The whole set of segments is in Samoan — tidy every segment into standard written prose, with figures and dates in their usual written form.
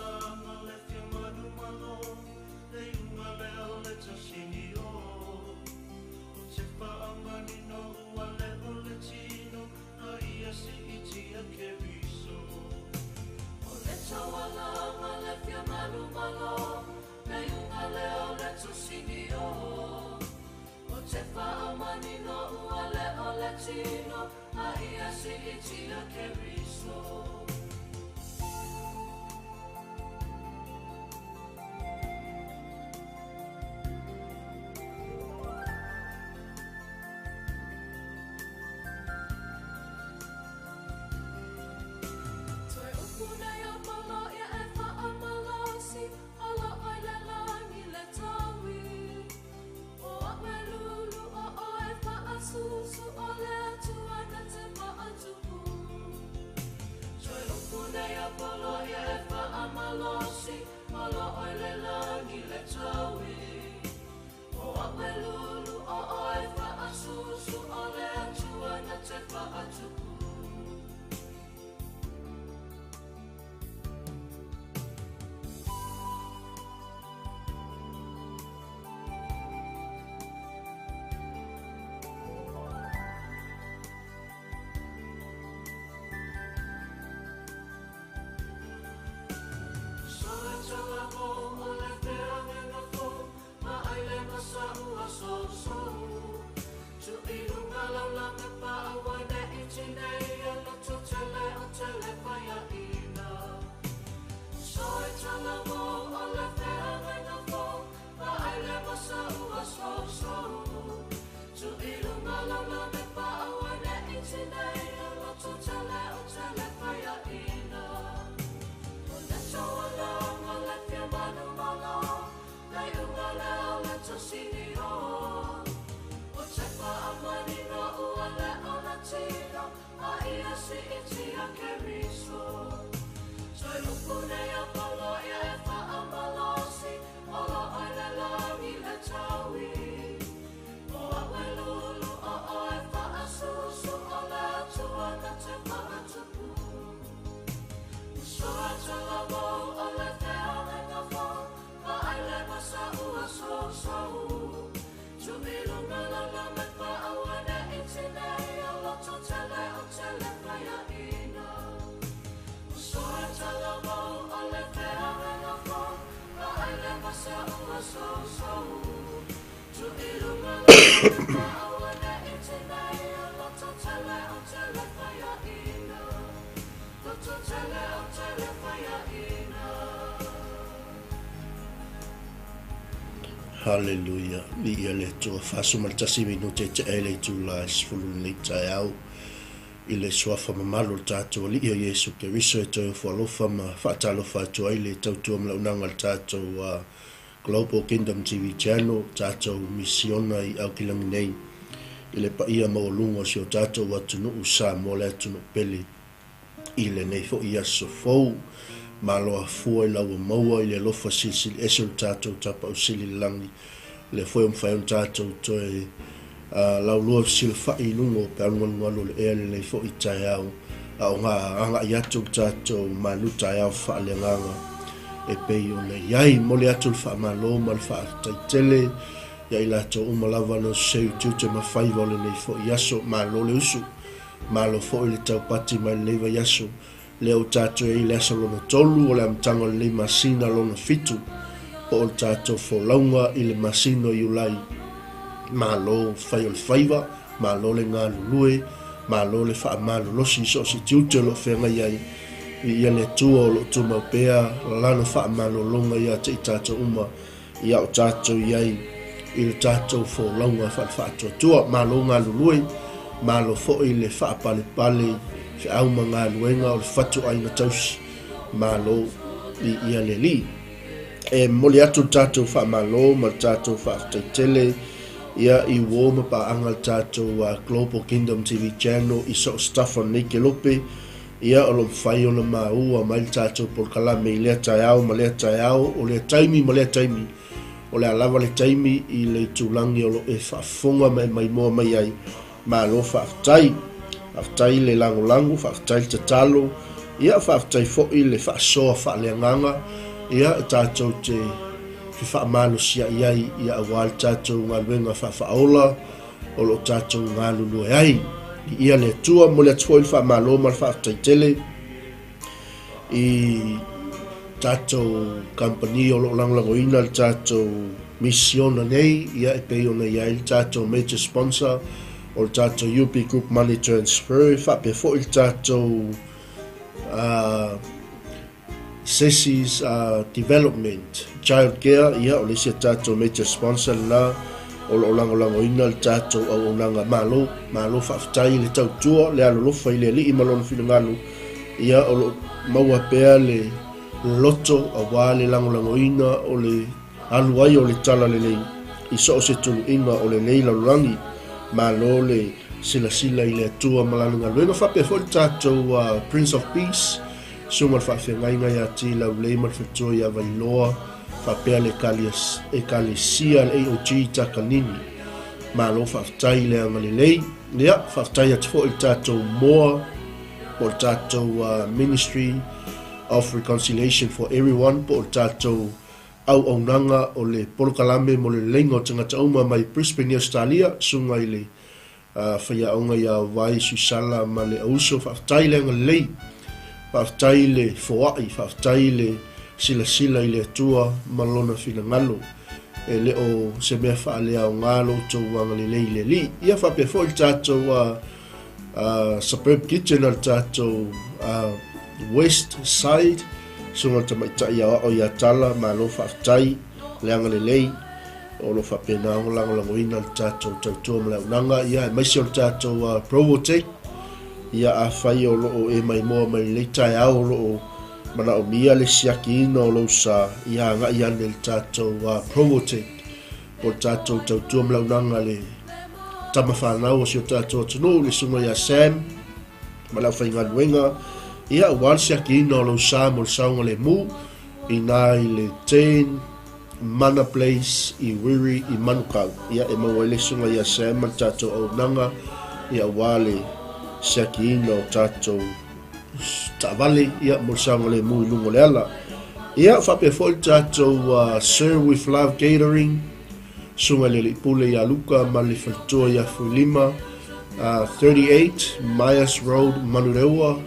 taualaga le fia manumalo le iuga lea o le tasini o O te faamanino ua leo le tino a ia siitia Keriso. O le taualaga le fia manumalo le iuga lea o le tasini o O te faamanino ua leo le tino a ia siitia Keriso. Toe upu nei a Polo ia e faamalosi, olo oi le lagi le taui. O a'u e lulu o oe faasusu o le Atua na te maatupu. Toe upu nei a Polo ia e faamalosi, olo oi le lagi le taui. O a'u e lulu o oe faasusu o le Atua na te faatupu. Haleluia, viia le Atua. 41 minute e tea ai le itula e 10 i lenei taeao i le suafa mamalu o le tatou Alii o Iesu Keriso e toe ofo alofa ma faatalofa atu ai le tautua ma launaga a le tatou Global Kingdom TV Channel, tatou misiona i Aukilani nei i le paia maualuga o si o tatou atunuu Samoa le atunuu pele i lenei foi aso fou. Malo afua i la ua maua i le alofa silisili ese o le tatou Tapausili i le lagi, lea foi ua mafai ona tatou toe laulua fesilafai i luga o pealugalugalu o le ea i lenei foi taeao, a o agai atu le tatou malu taeao faaleagaga e pei ona i ai. Momoli atu le faamalo ma le faafetai tele ia i latou uma lava na seu tiute ma faiva o lenei foi aso. Malo le usu, malo foi le taupati mai lenei vaiaso. Lea ua tatou i ai i le aso lona tolu o le amataga o lenei masina lona fitu, po o le tatou folauga i le masina o Iulai. Malo fai o le faiva, malo le galulue, malo le faamalolosi i so o se tiute o lo o feagai ai. Viia le Atua o lo o tumau pea Lana faamalologa ia te i tatou uma i a o tatou i ai i le tatou folauga faale-faatuatua. Malo galulue, malo foi le faapalepale i feau ma galuega o le fatuaiga tausi. Malo i ia le Alii. E momoli atu le tatou faamalo ma le tatou faafetai tele ia i uo ma paaga le tatou Global Kingdom TV Channel i so o se tafa o lenei kelope. Ia o lo o mafai ona maua mai le tatou polokalame i lea taeao ma lea taeao, o lea taimi ma lea taimi, o le a lava le taimi i le itulagi o lo o e faafofoga ma e maimoa mai ai. Malo faafetai. Faafetai le lagolago, faafetai le tatalo, Ia, faafetai foi le faasoa faaleagaga, ia, e tatou te fefaamalosiai ai, ia, aua le tatou galuega faafaaola o lo o tatou galulue ai. Viia le Atua. Momoli atu foi le faamalo ma le faafetai tele i tatou kamupani o lo o lagolagoina le tatou misiona nei, ia, e pei ona i ai le tatou major sponsor o le tatou UB Group Money Transfer, faapea foi le tatou Sesi's Development Child Care, ia, o le isi a tatou major sponsor lena o lo o lagolagoina le tatou auaunaga. Malo, malo faafetai i le tautua, le alolofa i le Alii ma Lona finagalo, ia, o lo o maua pea le loto aua le lagolagoina o le alu ai o le talalelei i so o se tuluiga o lenei lalolagi. Malo le silasila i le Atua ma Lana galuega. Faapea foi le tatou Prince of Peace, Susuga le Faafeagaiga ia Tilaulei ma le Faletua ia Vailoa, faapea le Ekalesia le AOG i Takanini. Malo faafetai i le agalelei. Ia, faafetai atu foi i le tatou MOA, po o le tatou Ministry of Reconciliation for Everyone, po o le tatou auaunaga o le polokalame mo le leleiga o tagata uma mai Brisbane i Ausetalia, susuga i le faiaoga ia Vai, Suisala ma le Auso, faafetai le agalelei, faafetai le foai, faafetai le silasila i le Atua ma Lona finagalo. E le o se mea faaleaoga lo outou agalelei i le Alii. Ia faapea foi le tatou Suburb Kitchen a le tatou West Side, Susuga i le Tamaitai Aoao ia Tala, malo faafetai le agalelei. O lo o faapena ona lagolagoina le tatou tautua ma le auaunaga, ia, aemaise o le tatou Provotech. Ia, afai o lo o e maimoa mai lenei taeao o lo o manaomia le siakiina o lou sa, ia agai ane i le tatou Provotech po o le tatou tautua ma le auaunaga a le tama fanau o si o tatou atunuu, le susuga ia Sam ma le aufaigaluega, ia, aua le siakiina o lou sa mo le saogalemu ina i le 10 Mana Place i Wiri i Manukau. Ia, e maua ai le susuga ia Sam ma le tatou auaunaga, ia, aua le siakiina o tatou taavale, ia, mo le saogalemu i luga o le ala. Ia, faapea foi le tatou Serve with Love Catering, Susuga i le Alii Pule ia Luka ma le faletua ia Fuilima, 38 Myers Road, Manurewa.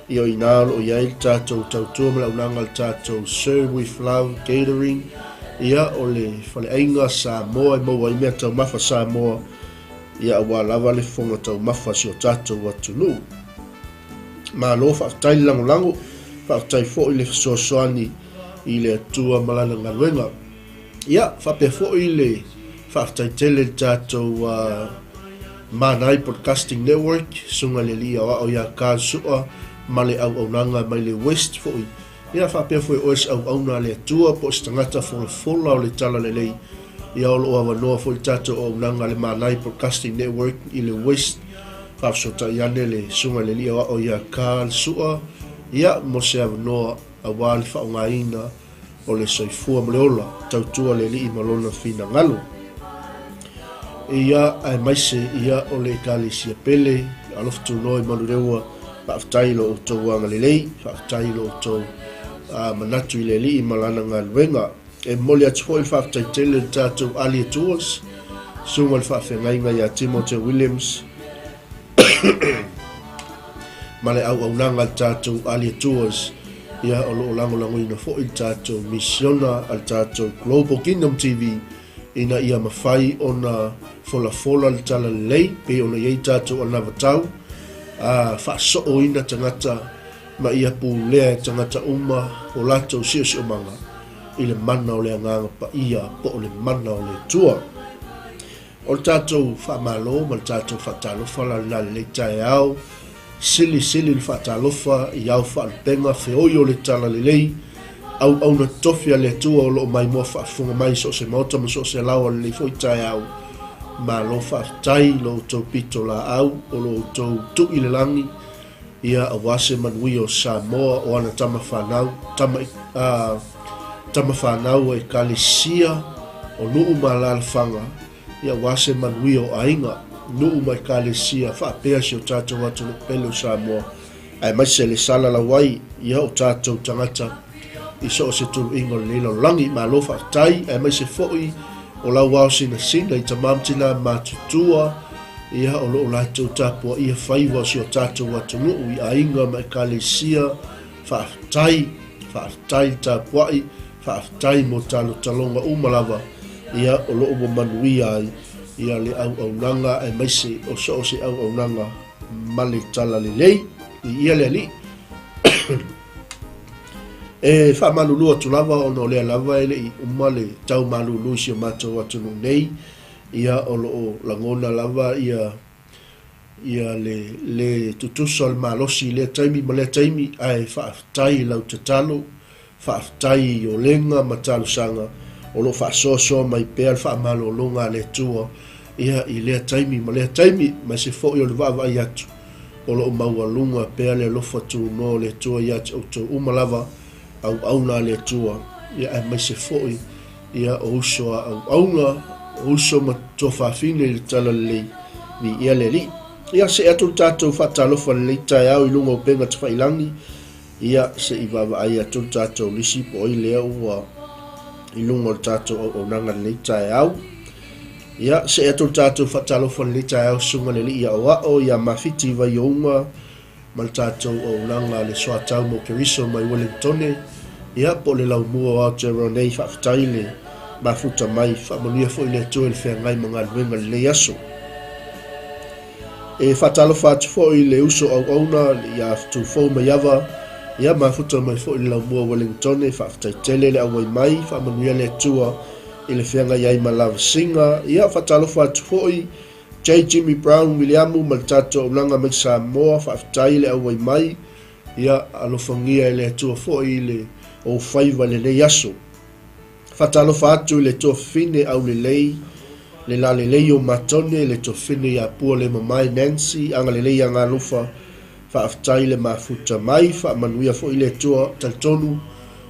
Ia, o i ina o lo o i ai le tatou tautua ma le auaunaga a le tatou Serve with Love Catering. Ia, o le faleaiga Samoa e maua ai mea taumafa Samoa, ia, aua lava le fofoga taumafa o si o tatou atunuu. Malo faafetai le lagolago, faafetai foi le fesoasoani i le Atua ma Lana galuega. Ia, faapea foi le faafetai tele i le tatou Manai Broadcasting Network, Susuga i le Alii Aoao ia Carl Sua ma le auaunaga mai le West foi. Ia, faapea foi o oe se auauna a le Atua po o se tagata folafola o le Talalelei. Ia, o lo o avanoa foi le tatou auaunaga a le Manai Broadcasting Network i le West. Faafesootai ane le Susuga i le Alii Aoao ia Carl Sua, ia, mo se avanoa aua le faaaogaina o le soifua ma le ola, tautua le Alii ma Lona finagalo. Ia, aemaise ia o le Ekalesia pele, alofa tunoa i Manurewa, faafetai i lo outou agalelei, faafetai i lo outou manatu i le Alii ma Lana galuega. E momoli atu foi le faafetai tele i le tatou Alia Tours, susuga i le faafeagaiga ia Timote Williams, ma le auaunaga a le tatou Alia Tours, ia, o lo o lagolagoina foi le tatou misiona a le tatou Global Kingdom TV ina ia mafai ona folafola le talalelei pei ona i ai tatou anavatau, a faasooina tagata ma ia pulea e tagata uma o latou siosiomaga i le mana o le Agaga Paia po o le mana o le Atua. O le tatou faamalo ma le tatou faatalofa la lena lenei taeao, silisili le faatalofa i ao faalupega feoi o le talalelei, auauna totofi a le Atua o lo o maimoa faafofoga mai i so o se maota ma so o se laoa lenei foi taeao. Malo faafetai i lo outou pito laau o lo outou tui i le lagi, ia aua se manuia o Samoa o ana tama fanau, tama, a, tama fanau o Ekalesia, o nuu ma alaalafaga, ia aua se manuia o aiga, nuu ma Ekalesia, faapea si o tatou atunuu pele o Samoa. aemaise le salalau ai ia o tatou tagata i so o se tuluiga o lenei lalolagi. Malo faafetai, aemaise foi o lau ao sinasina i tama ma tina matutua ia o lo o latou tapuaia faiva o si o tatou atunuu i aiga ma ekalesia. Faafetai, faafetai le tapuai, faafetai mo talotaloga uma lava ia o lo o ua manuia ai ia le auaunaga aemaise o so o se auaunaga ma le talalelei. Viia le Alii. E faamalulu atu lava ona o lea lava e le i uma le tau malulu i si o matou atunuu nei, ia o lo o lagona lava ia ia le le tutusa o le malosi i lea taimi ma lea taimi, ae faafetai i lau tatalo, faafetai i olega ma talosaga o lo o faasoasoa mai pea le faamalologa a le Atua ia i lea taimi ma lea taimi, aemaise foi o le vaavaai atu o lo o maualuga pea le alofa tunoa o le Atua ia te outou uma lava, auauna a le Atua, ia aemaise foi ia o uso a auauna, o uso ma tuafafine i le Talalelei, viia le Alii. Ia, see atu le tatou faatalofa i lenei taeao i luga o upega tafailangi, ia se i vaavaai atu le tatou lisi po o ai lea ua i luga o le tatou auaunaga i lenei taeao. Ia, see atu le tatou faatalofa i lenei taeao, Susuga i le Alii Aoao ia Mafiti Vaiouga ma le tatou auaunaga a le Soatau mo Keriso mai Wellingtone, ia, po o le Laumua o Aotearoa nei. Faafetai le mafuta mai, faamanuia foi le Atua i le feagai ma galuega i lenei aso. E faatalofa atu foi i le uso auauna ia Tufou Maiava, ia mafuta mai foi i le Laumua o Wellingtone, faafetai tele le auai mai, faamanuia le Atua i le feagai ai ma lavasiga. Ia faatalofa atu foi J. Jimmy Brown Wiliamu ma le tatou auaunaga mai Samoa, faafetai le auai mai, ia alofagia e le Atua foi le ou faiva i lenei aso. Faatalofa atu i le tuafafine aulelei, le lalelei o Matone, le tuafafine ia Pualemamae Nancy, agalelei Agaalofa, faafetai le mafuta mai, faamanuia foi le Atua, talitonu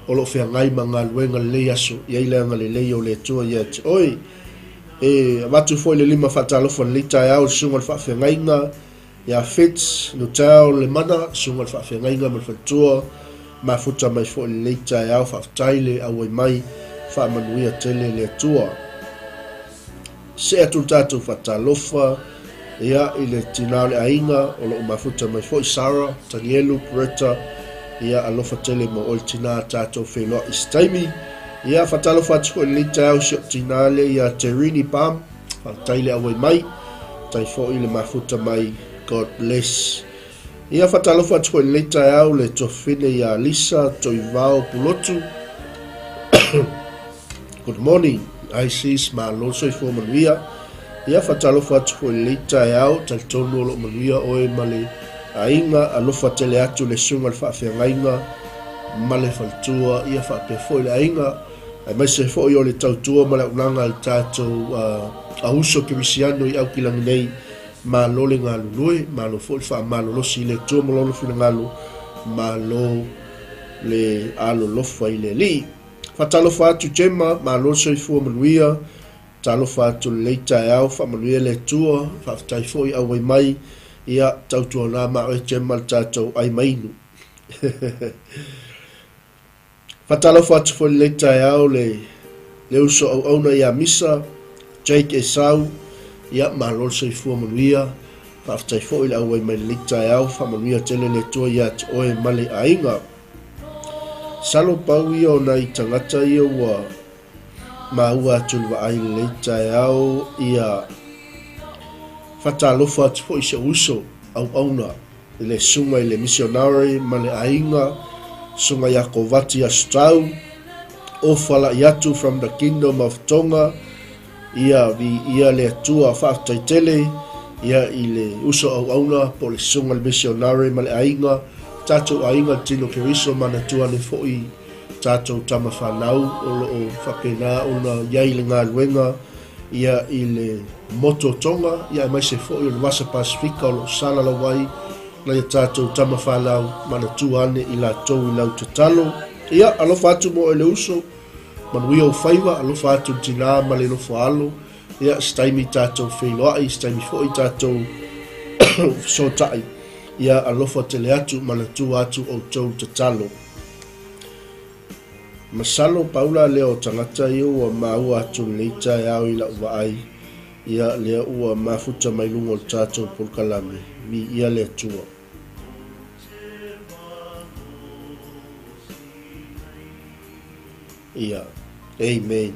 o lo o feagai ma galuega lenei aso, i ai le agalelei o le Atua ia te oe. E avatu foi le lima faatalofa i lenei taeao i le susuga i le faafeagaiga ia Fitz Nuttall Lemana, susuga i le faafeagaiga ma le faletua, mafuta mai foi i lenei taeao, faafetai le auai mai, faamanuia tele le Atua. See atu le tatou faatalofa ia i le tina o le aiga o lo o mafuta mai foi Sarah Tanielu Pureta, ia alofa tele mo oe le tina, tatou feiloai i se taimi. Ia faatalofa atu foi i lenei taeao i si ou tina lea ia Terini Palm, faafetai le auai mai, faafetai foi le mafuta mai, God bless. Ia faatalofa atu foi i lenei taeao le tuafafine ia Lisa Toivao Pulotu. Good morning, ISIS, malo le soifua manuia. Ia faatalofa atu foi i lenei taeao, talitonu o lo o manuia oe ma le aiga, alofa tele atu le susuga i le faafeagaiga ma le faletua, ia faapea foi le aiga, aemaise foi o le tautua ma le auaunaga a le tatou auuso kerisiano i Aukilani nei. Malo le galulue, malo foi le faamalolosi i le Atua ma Lona finagalo, malo le alolofa i le Alii. Faatalofa atu Gemma, malo le soifua manuia, talofa atu i lenei taeao, faamanuia le Atua, faafetai foi auai mai, ia tautuana ma oe Gemma le tatou ai mainu. Faatalofa atu foi i lenei taeao le le uso auauna ia Misa, Jake Esau, ia malo le soifua manuia, faafetai foi le auai mai lenei taeao, faamanuia tele le Atua ia te oe ma le aiga. Masalo pau ia o nai tagata ia ua maua atu i le vaai i lenei taeao, ia faatalofa atu foi i si ou uso auauna i le susuga i le misionare ma le aiga, susuga ia Kovati Asotau, Ofa La'iatu from the Kingdom of Tonga, ia viia le Atua, faafetai tele ia i le uso auauna po o le susuga i le misionare ma le aiga, tatou aiga le tino Keriso manatua ane foi tatou tama fanau o lo o faapena ona i ai le galuega ia i le motu o Tonga, ia aemaise foi o le Vasa Pasifika o lo o salalau ai nai a tatou tama fanau, manatua ane i latou i lau tatalo. Ia, alofa atu mo oe le uso, manuia ou faiva, alofa atu le tina ma le nofo alo, ia, se taimi tatou feiloai, se taimi foi tatou fesootai. Ia alofa tele atu, manatua atu outou i le tatalo. Masalo pau la lea o tagata ia ua maua atu lenei taeao i lau vaai, ia lea ua mafuta mai luga o le tatou polokalame, Viia le Atua. Ia, amen.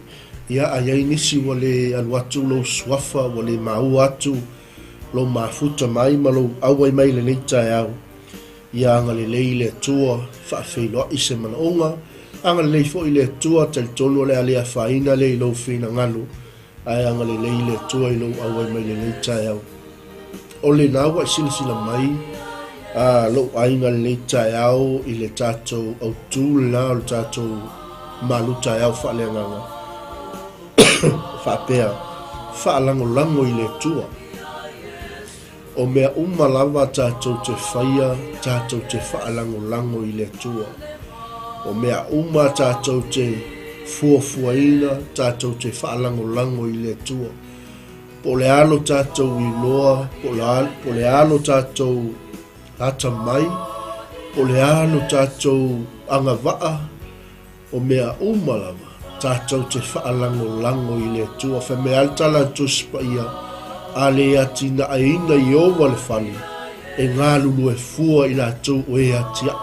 Ia, a i ai nisi ua le alu atu lou suafa, ua le maua atu lou mafuta mai ma lou auai mai i lenei taeao, ia agalelei le Atua, faafeiloai se manaoga, agalelei foi le Atua, talitonu o le a le afaina lea i lou finagalo, Ae agalelei le Atua i lou auai mai lenei taeao. O lena ua e silasila mai a lou aiga lenei taeao i le tatou autu lena o le tatou malu taeao faaleagaga faapea, faalagolago i le Atua. O mea uma lava tatou te faia, tatou te faalagolago i le Atua. O mea uma tatou te fuafuaina, tatou te faalagolago i le Atua. Po o le a lo tatou iloa, po o le a lo tatou atamai, po o le a lo tatou agavaa, O mea uma lava, tatou te faalagolago i le Atua. Fai mai lava le tala a le Tusi Paia, A le atinaeina Ieova le fale, e galulue fua i latou o e atiae.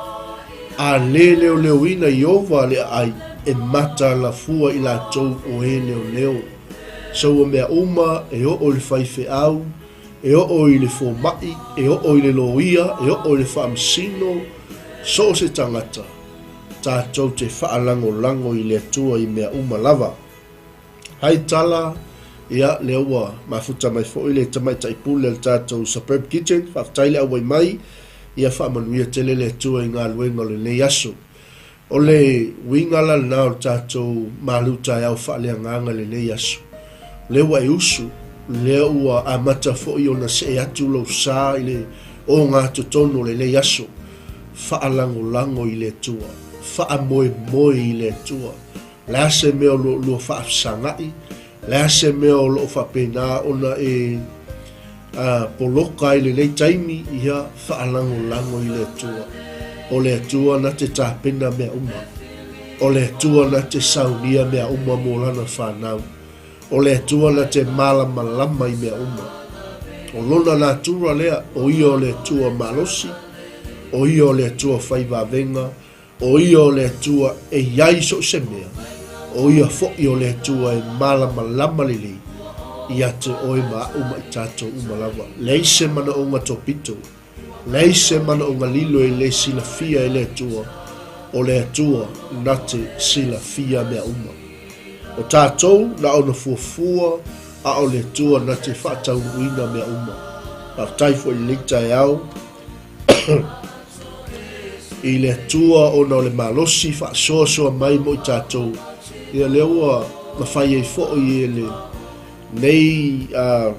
A le leoleoina Ieova le aai, e mataala fua i latou o e leoleo. So ua mea uma e oo i le faifeau, e oo i le fomai, e oo i le loia, e oo i le faamasino, so o se tagata, Tatou te faalagolago i le Atua i mea uma lava. Hai tala, ia, lea ua mafuta mai foi le tamaitai pule a le tatou Suburb Kitchen, faafetai le auai mai, ia faamanuia tele le Atua i galuega o lenei aso. O le uiga la lena o le tatou malu taeao faaleagaga i lenei aso. Lea ua e usu, lea ua amata foi ona see atu lou sa i le ogatotonu o lenei aso. Faalagolago i le Atua. Faamoemoe i le Atua. O le a se mea o lo o lua faafesaga'i? O le a se mea o lo o faapena ona e poloka ai lenei taimi? Ia, faalagolago i le Atua. O le Atua na te tapena mea uma. O le Atua na te saunia mea uma mo Lana fanau. O le Atua na te malamalama i mea uma. O Lona natura lea, o Ia o le Atua malosi, o Ia o le Atua fai vavega, o Ia o le Atua e i ai so o se mea, o Ia foi o le Atua e malamalama lelei ia te oe ma aʻu ma i tatou uma lava. Leai se manaoga topito. Leai se manaoga lilo e le silafia e le Atua, o le Atua na te silafia mea uma. O tatou na ona fuafua, a o le Atua na te faataunuuina mea uma. Faafetai foi i lenei taeao i le Atua ona o le malosi faasoasoa mai mo i tatou, ia lea ua mafai ai foi e le Nei a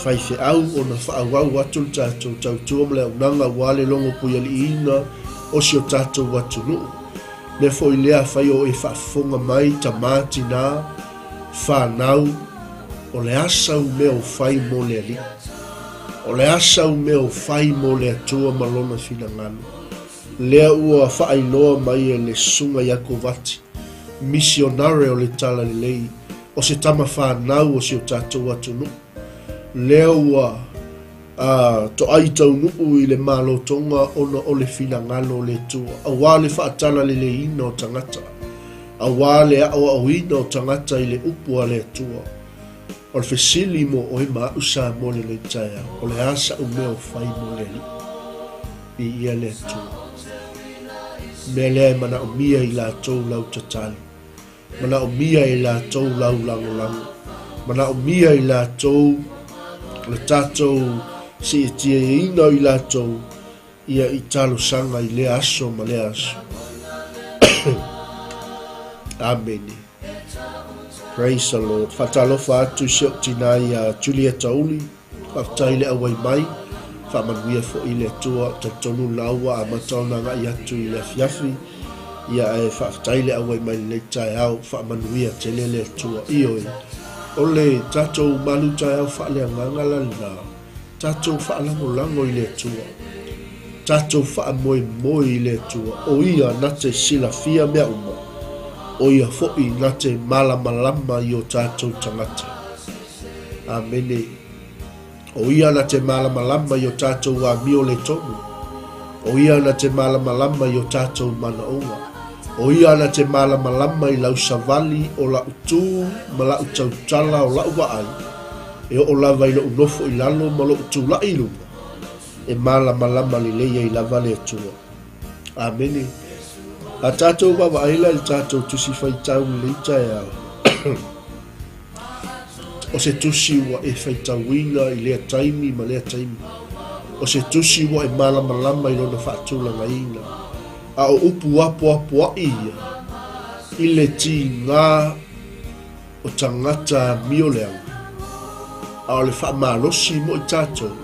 faifeau ona faaauau atu le tatou tautua ma le auaunaga aua le logo puialiiina o si o tatou atunuu. Mea foi lea afai o e faafofoga mai tama, tina, fanau, o le a sau mea o fai mo le Alii? O le a sau mea o fai mo le Atua ma Lona finagalo? Lea ua faailoa mai e le Susuga Iakovati, misionare o le Talalelei, o se tama fanau o si o tatou atunuu, lea ua a toai taunuu i le Malo Tonga ona o le finagalo o le Atua, aua le faatalaleileina o tagata, aua le aoaoina o tagata i le upu a le Atua. O le fesili mo oe ma aʻu Samoa i lenei taeao, o le a saʻu mea o fai mo le Alii? Viia le Atua. Mea lea e manaomia i latou lau tatalo. Manaomia e latou lau lagolago. Manaomia i latou le tatou seetiaina o i latou ia i talosaga i lea aso ma lea aso. Amene. Praise the Lord. Faatalofa atu i si ou tinā ia Julieta Uli. Faafetai i le auai mai, faamanuia foi le Atua, talitonu la ua amata ona agai atu i le afiafi, ia ae faafetai le auai mai lenei taeao, faamanuia tele le Atua. Ioe, o le tatou malu taeao faaleagaga la lena, tatou faalagolago i le Atua. Tatou faamoemoe i le Atua, o Ia na te silafia mea uma, o Ia foi na te malamalama i o tatou tagata. Amene. O Ia na te malamalama i o tatou amio le tonu. O Ia na te malamalama i o tatou manaoga. O Ia na te malamalama i lau savali o la'u tu ma la'u tautala o la'u vaai, e oo lava i lo'u nofo i lalo ma lo'u tula'i i luga. E malamalama lelei ai lava le Atua. Amene. A tatou vaavaai la i le tatou Tusi Faitau i lenei taeao, o se tusi ua e faitauina i lea taimi ma lea taimi. O se tusi ua e malamalama i lona faatulagaina. A o upu apoapoai ia i le tiga o tagata amio leaga, a o le faamalosi mo i tatou,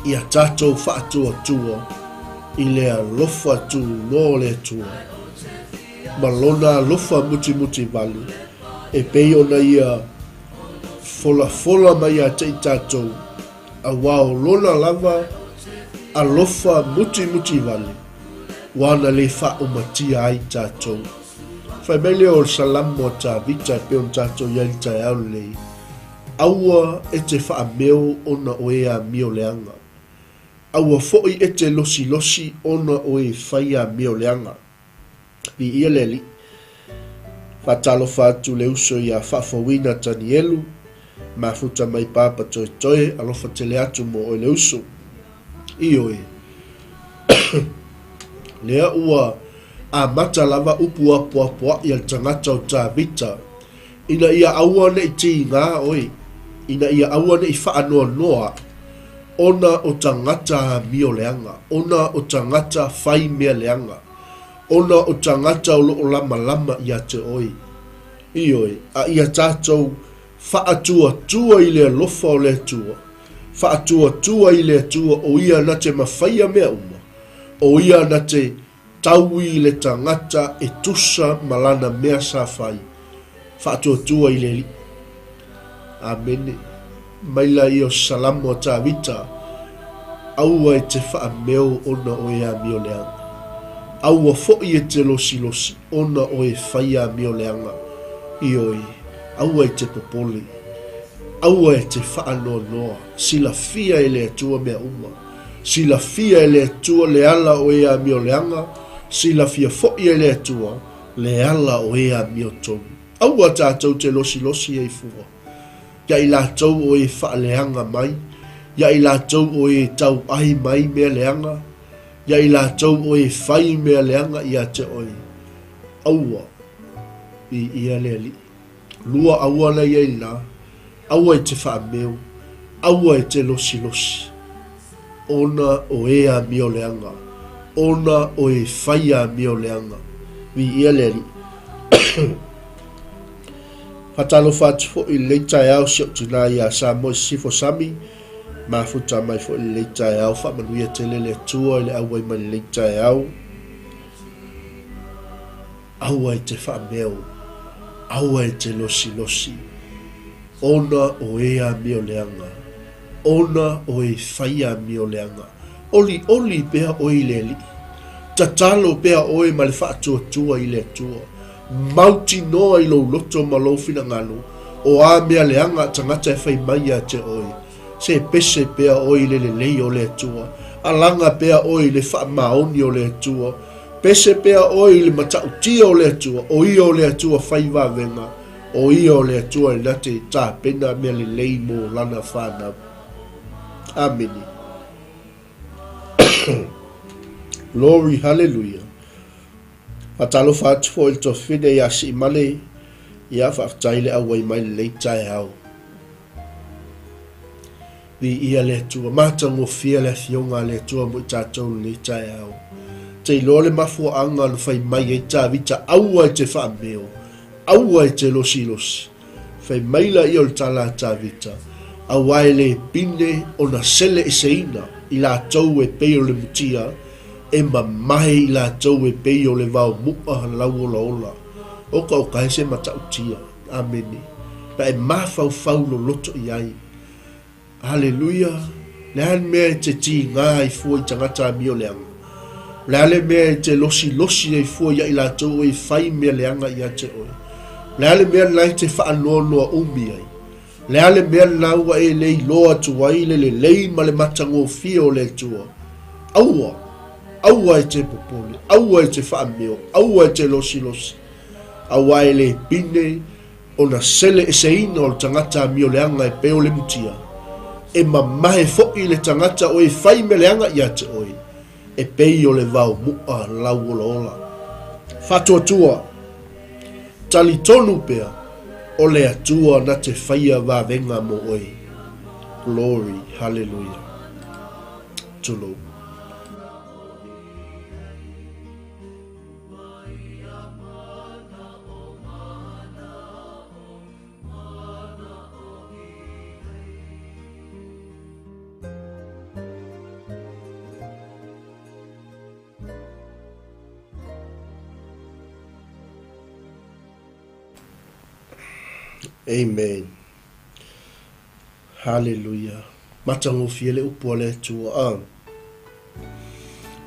ia tatou faatuatua i le alofa tunoa o le Atua ma Lona alofa mutimutivale e pei ona Ia folafola mai ia te i tatou, auā o Lona lava alofa mutimutivale ua ana le faaumatia ai tatou. Fai mai lea o le Salamo a Tavita e pei ona tatou i ai i le taeao lenei, Aua e te faameo ona o e amio leaga. Aua foi e te losilosi ona o e fai amio leaga. Viia le Alii. Faatalofa atu le uso ia Faafouina Tanielu, mafuta mai Papa Toetoe, alofa tele atu mo oe le uso. Ioe. Lea ua amata lava upu apoapoai a le tagata o Tavita, ina ia aua ne i tiga oe, ina ia aua ne i faanoanoa, ona o tagata amio leaga, ona o tagata fai mea leaga, ona o tagata o lo o lamalama ia te oe. Ioe, a ia tatou faatuatua i le alofa o le Atua, Faatuatua i le Atua o Ia na te mafaia mea uma, o Ia na te taui i le tagata e tusa ma lana mea sa fai. Faatuatua i le Alii. Amene. Mai la ia o Salamo a Tavita, Aua e te faameo ona o e amio leaga. Aua foi e te losilosi ona o e fai amio leaga. Ioe, aua e te popole. Aua e te faanoanoa, silafia e le Atua mea uma. Silafia e le Atua le ala o e amioleaga, silafia foi e le Atua le ala o e amiotonu. Aua tatou te losilosi ai fua, ia i latou o e faaleaga mai, ia i latou o e tauai mai mea leaga, ia i latou o e fai mea leaga ia te oe. Aua, viia le Alii. Lua auala ia i la, aua e te faameu, aua e te losilosi, ona o e amio leaga, ona o e fai amio leaga. Viia le Alii. Faatalofa atu foi i lenei taeao si ou tinā iā Samoa i Sisifo Sami, mafuta mai foi i lenei taeao, faamanuia tele le Atua i le auai mai i lenei taeao. Aua e te faameo, aua e te losilosi, ona o e amio leaga, ona o e fai amio leaga. Olioli pea oe i le Alii. Tatalo pea oe ma le faatuatua i le Atua. Mautinoa i lou loto ma lou finagalo, o a mea leaga a tagata e fai mai ia te oe. Se pese pea oe i le lelei o le Atua. Alaga pea oe i le faamaoni o le Atua. Pese pea oe i le matautia o le Atua, o Ia o le Atua fai vavega, o Ia o le Atua e na te tapena mea lelei mo Lana fanau. Amene. Glory, hallelujah. Faatalofa atu foi i le tofine ia Siimale, ia faafetai le auai mai lenei taeao. Viia le Atua. Matagofie le Afioga a le Atua mo i tatou i lenei taeao. Te iloa le mafuaaga na fai mai ai Tavita, aua e te faameo, aua e te losilosi. Fai mai laia o le tala a Tavita, auā e le pine ona sele eseina i latou e pei o le mutia, e mamae i latou e pei o le vao mu'a lauolaola. Oka oka e se matautia. Amene. Pe a e mafaufau loloto i ai. Haleluia! Le a le mea e te tiga ai fua i tagata amioleaga? O le a le mea e te losilosi ai fua ia i latou o e fai mea leaga ia te oe? O le a le mea lena e te faanoanoa umi ai? O le a le mea lena ua e le iloa atu ai le lelei ma le matagofie o le Atua? Aua! Aua e te popole, aua e te faameo, aua e te losilosi, aua e le pine ona sele eseina o le tagata amioleaga e pei o le mutia, e mamae foi le tagata o e fai mea leaga ia te oe, e pei o le vao mu'a lauolaola. Faatuatua, talitonu pea, o le Atua na te faia vavega mo oe. Glory, hallelujah. Tulou. Amen. Haleluia. Matagofie le upu a le Atua. A.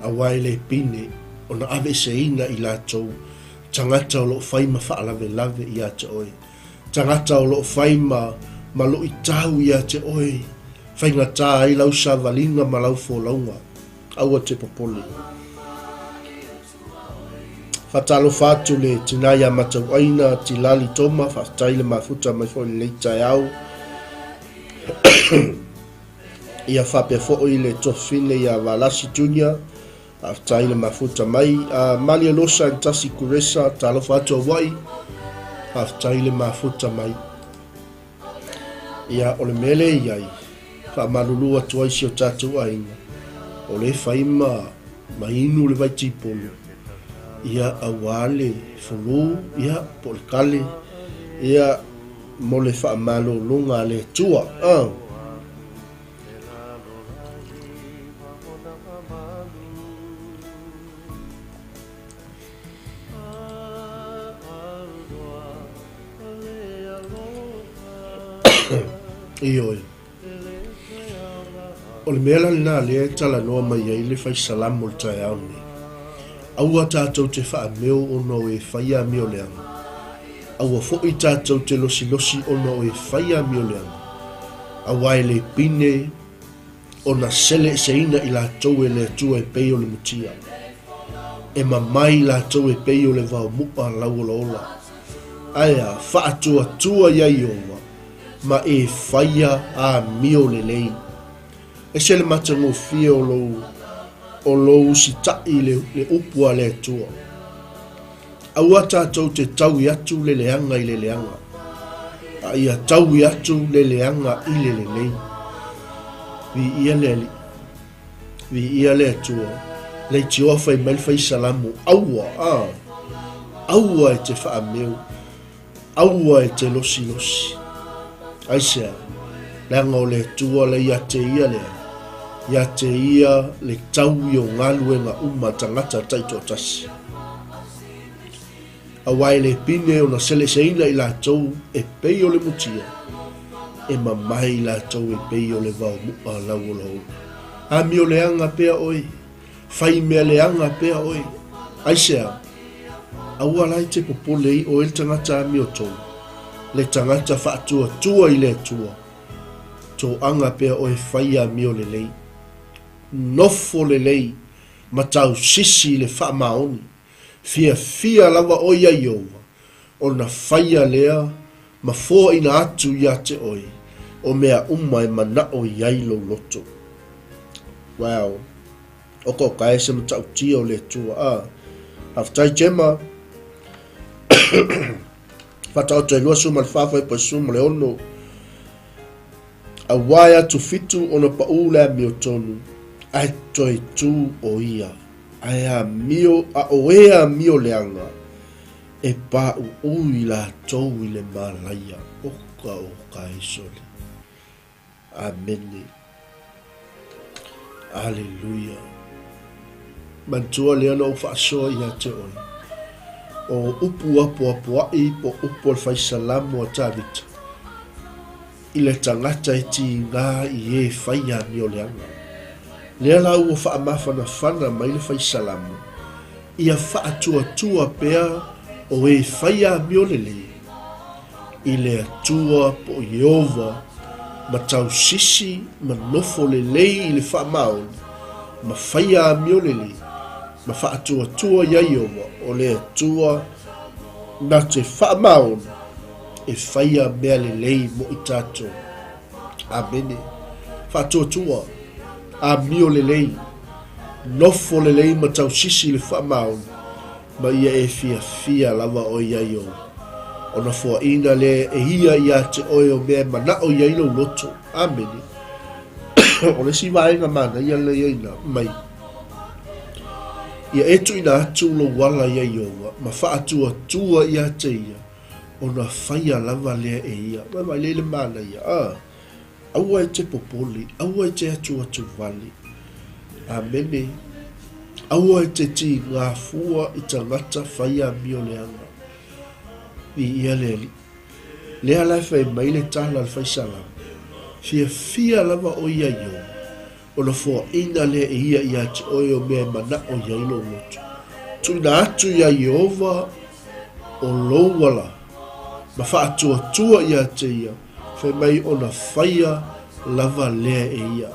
Aua e le pine ona aveeseina i latou tagata o lo o fai ma faalavelave ia te oe, tagata o lo o fai ma ma luitau ia te oe, faigata ai lau savaliga ma lau folauga. Aua te popole. Faatalofa atu le tina ia Matauaina Tilali Toma, faafetai le mafuta mai foi i lenei taeao. Ia faapea foi le Tofine ia Valasi Junior, faafetai le mafuta mai. Uh, Malia Losa and Tasi Kuresa, talofa atu Hawaii, faafetai le mafuta mai. Ia, o le mea lea e i ai, faamalulu atu ai si o tatou aiga, o lea e fai ma, ma inu le vaitipolu, ia, aua le fulu, ia, po o le kale, ia, mo le faamalologa a le Atua. Uh. Ioe. O le mea la lena lea e talanoa mai ai le fai salamo o le taeao lenei. Aua tatou te faameo ona o e fai amio leaga. Aua foi tatou te losilosi ona o e fai amio leaga. Aua e le pine ona seleeseina i latou e le Atua e pei o le mutia. E mamae i latou e pei o le vao mu'a lauolaola. Ae a, faatuatua ia Ieova, ma e faia amio lelei. Ese le matagofie o lou, o lou usitaʻi i le, le upu a le Atua. Aua tatou te taui atu le leaga i le leaga, a ia taui atu le leaga i le lelei. Viia le Alii, viia le Atua, leitioa fai mai le fai salamo, aua, a, aua e te faameu, Aua e te losilosi. Aisea? Leaga o le Atua le ia te ia lea, ia te ia le taui o galuega uma a tagata taitoatasi. Aua e le pine ona seleseina i latou e pei o le mutia, e mamae i latou e pei o le vao mu'a lauolaola. Amioleaga pea oe. Fai mea leaga pea oe. Aisea? Aua la e te popole i oe le tagata amiotonu, le tagata faatuatua i le Atua. Toaga pea oe fai amio lelei. Nofo lelei ma tausisi i le faamaoni. Fiafia lava oe ia Ieova, ona faia lea ma foaina atu ia te oe o mea uma e manao i ai lou loto. Wow. Oka oka e se matautia o le Atua. Ah. Faafetai Gemma. Whataoto e 24 whai pa suma le ono. Aua e atu fitu ona paʻū le amiotonu, ae toe tū ʻo ia, ae amio, a ʻo e amio leaga, e pāʻuʻū i latou i le mālaia. Oka oka e sole. Amene. Aleluia. Manatua lea na ou faasoa ia te oe, o upu apoapoaʻi po upu o le fai salamo a Tavita. i le tagata e tiga i e fai amioleaga. Lea la ua faamafanafana mai le Fai Salamo, ia faatuatua pea o e fai amio lelei i le Atua po o Ieova ma tausisi ma nofo lelei i le faamaoni ma faia amio lelei ma faatuatua iā Ieova o le Atua na te faamaoni e faia mea lelei mo i tatou. Amene. Faatuatua, amio lelei, nofo lelei ma tausisi i le faamaoni, ma ia e fiafia lava oe iā Ieova. Ona foaina lea e ia iā te oe o mea e manaʻo i ai lou loto. Amene. O le isi vaega manaia lena ia ina mai. Ia e tuuina atu lou ala iā Ieova ma faatuatua iā te ia, ona faia lava lea e ia. Vaavaai lea i le manaia, a! Aua e te popole, aua e te atuatu wale. Amene. Aua e te tīngā fua i tagata whai amioleaga. Viia le Alii. Lea la e fai mai le tala a le fai salamo, Fiafia lava ʻoe iā Ieova, Ona foaina lea e ia iā te oe o mea e manaʻo i ai lou loto. Tuuina atu iā Ieova o lou ala, ma faatuatua iā te ia, fai mai ona faia lava lea e ia.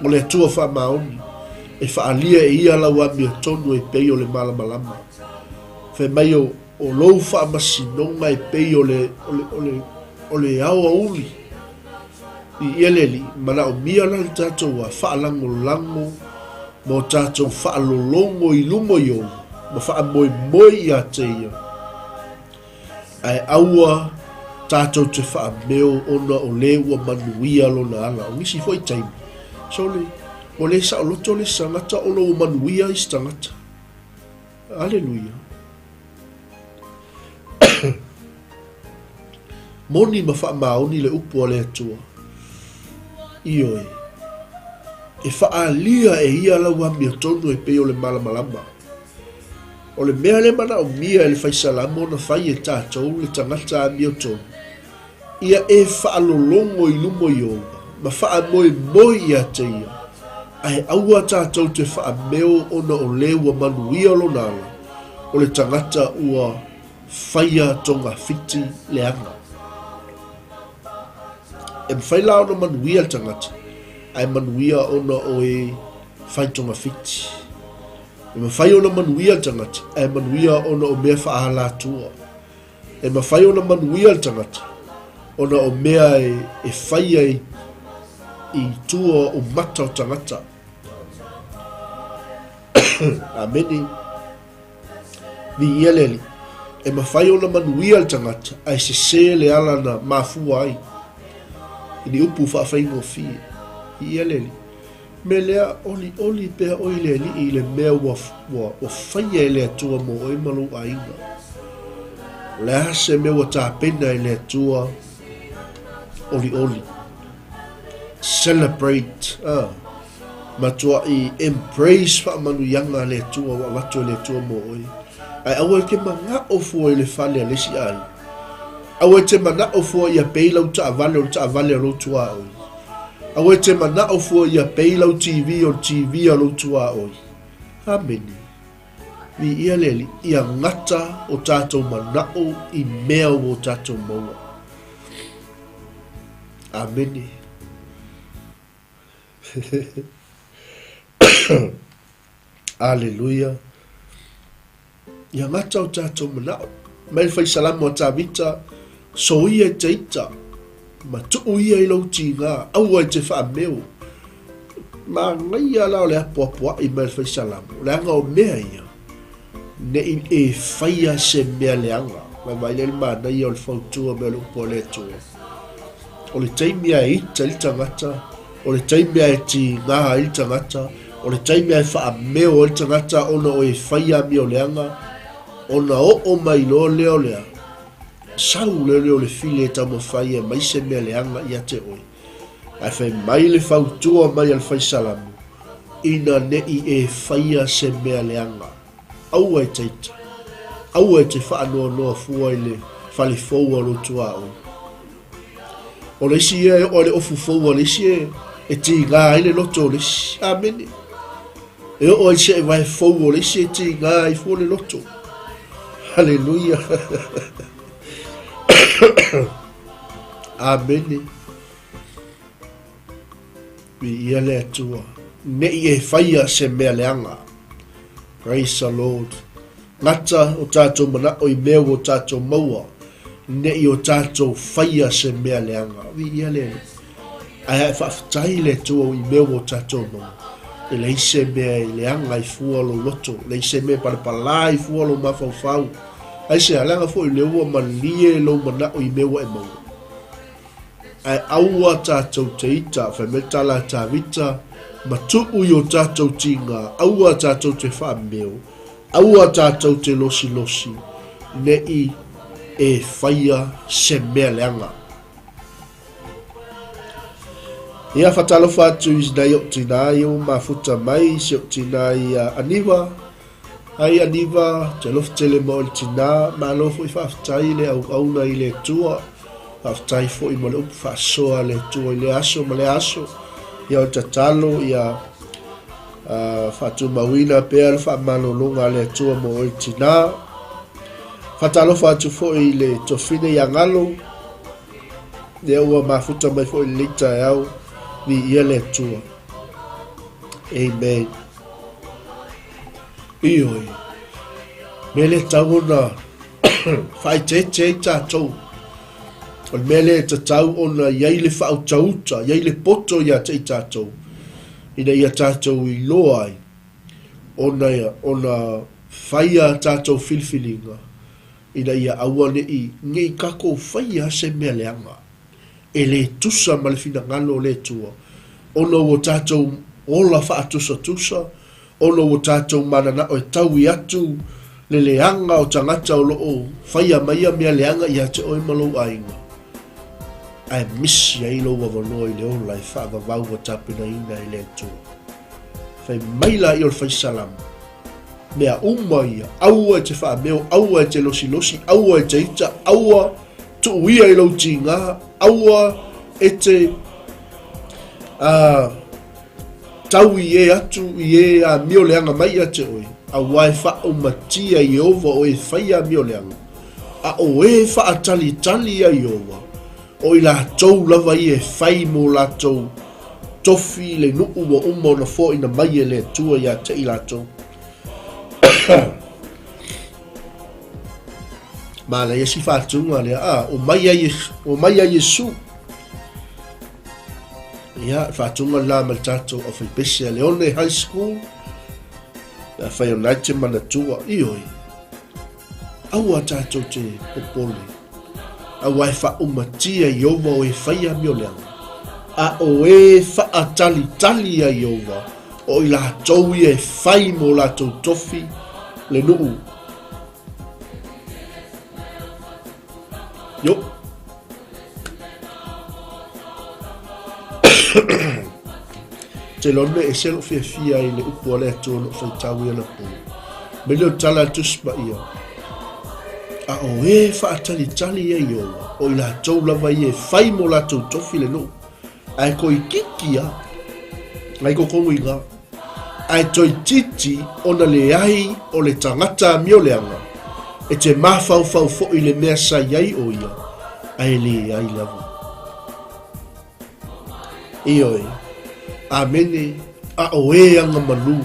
O le Atua faamaoni, e faaalia e ia lau amiotonu e pei o le malamalama. Fai mai o, o lou faamasinoga e pei o le, o le, o le, o le aoauli. I ia le Alii, manaomia la le tatou a faalagolago ma o tatou faalologo i luma i Ona ma faamoemoe ia te Ia, ae aua tatou te faameo ona o le ua manuia Lona ala. O nisi foi taimi, sole, ua le saoloto le isi tagata ona ua manuia isi tagata. Aleluia. Moni ma faamaoni le upu a le Atua. Ioe. E faaalia e ia lau amiotonu e pei o le malamalama. O le mea lea manaomia e le Fai Salamo ona fai e tatou le tagata amiotonu, ia e faalologo i luma o Ieova ma faamoemoe ia te ia, ae aua tatou te faameo ona o le ua manuia lona ala, o le tagata ua faia togafiti leaga. E mafai la ona manuia le tagata, ae manuia ona o e fai togafiti. E mafai ona manuia le tagata, ae manuia ona o mea faaalatua. E mafai ona manuia le tagata ona o mea e faia i tua o mata o tagata. Amene. Viia le Alii. E mafai ona manuia le tagata ae sese le ala na mafua ai i ni upu faafaigofie. Viia le Alii. Mea lea, olioli pea oe i le Alii i le mea ua, ua, ua faia e le Atua mo oe ma lou aiga. O le a se mea ua tapena e le Atua, olioli. Celebrate. Ah. Matuaʻi embrace faamanuiaga a le Atua ua avatu e le Atua mo oe. Ae aua e te manaʻo fua i le fale a le isi aiga. Aua e te manaʻo fua ia pei lau taavale o le taavale a lou tuaoi. Aua e te manaʻo fua ia pei lau TV o le TV a lou tuaoi. Amene. Viia le Alii, ia gata o tatou manaʻo i mea ua o tatou maua. Amene. Aleluia. Ia gata o tatou manaʻo. Mai le Fai Salamo a Tavita, Soia i te ita, ma tuu ia i lou tigā, aua i te faameo. Manaia la o le apoapoaʻi mai le Fai Salamo, leaga o mea ia, ne i e faia se mea leaga. Vaivai lea le manaia o le fautua mai o le upu a le Atua. O le taimi a e ita i le tagata, o le taimi a e tigā ai le tagata, o le taimi a e faameo ai le tagata ona o e faia amioleaga, ona oo mai loa lea o le a, sau lea lea o le fili e taumafai e aumai se mea leaga ia te oe. Ae fai mai le fautua mai a le Fai Salamo, Ina ne i e faia se mea leaga, aua e te ita, aua e te faanoanoa fua i le fale fou a lou tuaoi. O le isi ia e oo i le ofu fou a le isi e, e tiga ai le loto o le isi. Amene. E oo ai se vae fou o le isi e tiga ai fua le loto. Haleluia. Amene. Viia le Atua. Ne i e whaia se mea leanga. Praise the Lord. Gata o tātou manao i mea o tātou maua. Ne i o tātou whaia se mea leanga. Viia le Alii. Ae a e faafetai i le Atua i mea ua o tātou maua. E leai se mea e leaga i fua lou loto, leai se mea e palapalā i fua lou mafaufau. Aisea, leaga foi lea ua malie lou manao i mea ua e maua. Ae aua tātou te ita, fai mai le tala a Tāvita, matuu i o tātou tīngā, aua tātou te whaameo, aua tātou te losilosi, ne'i e whaia se mea leaga. Ia, whatalofa atu i nei o tinā i o mafuta mai, se o tinā i a Aniwa, Ai Aniva, te alofa tele mo le tinā, malo foi faafetai le auauna i le Atua, faafetai foi mo le upu faasoa a le Atua i lea aso ma lea aso. Ia o le tatalo ia faatumauina pea le faamalologa a le Atua mo oe le tinā. Faatalofa atu foi i le tofine ia Galo, lea ua mafuta mai foi i lenei taeao, viia le Atua. Amen. Ioe, me le tau ona faaeteete ai tatou. O le mea lea e tatau ona i ai le faautauta, i ai le poto ia te i tatou, ina ia tatou iloa ai ona, ona faia tatou filifiliga, ina ia aua ne i, ne i tatou faia se mea leaga. e le tusa ma le finagalo o le Atua, ona ua tatou ola faatusatusa, ona ua tatou mananao e taui atu le leaga o tagata o lo o faia mai ia mea leaga ia te oe ma lou aiga, ae misi ai lou avanoa i le ola e faavavau ua tapenaina e le Atua. Fai mai laia o le fai salamo, Mea uma ia, aua e te faameo, aua e te losilosi, aua e te ita, aua tuu ia i lou tigā, aua e te tau i e atu i e amio leaga mai ia te oe, aua e faaumatia Ieova o e fai amio leaga, a o e faatalitali ia Ieova, o i latou lava ia e fai mo latou tofi le nuu ua uma ona foaina mai e le Atua ia te i latou. Manaia si whātūnga lea, a, o mai a Iesu, o mai a Iesu. Ia, whātūnga la ma le tātou o whaipese a Leone High School, a whai o Naite Manatua, ioi. Aua tātou te popole, aua e whaomatia Ieova o e whaia me o leaga, a o e whaatalitali a Ieova, o i latou ia e whai mo latou tofi le nuu. Yo. Te loa mea ese lou fiafia i le upu a le Atua o loo faitau i anapo. Mai lea o le tala a le Tusi Paia, A o e faatalitali ia Ieova, o i latou lava ia e fai mo latou tofi le nuu, ae toeitiiti a, ngai kokonuiga, ae toeitiiti ona leai o le tagata amioleaga, e te mafaufau foi i le mea sa i ai o ia, ae leai lava. Ioe. Amene, a o e aga malū,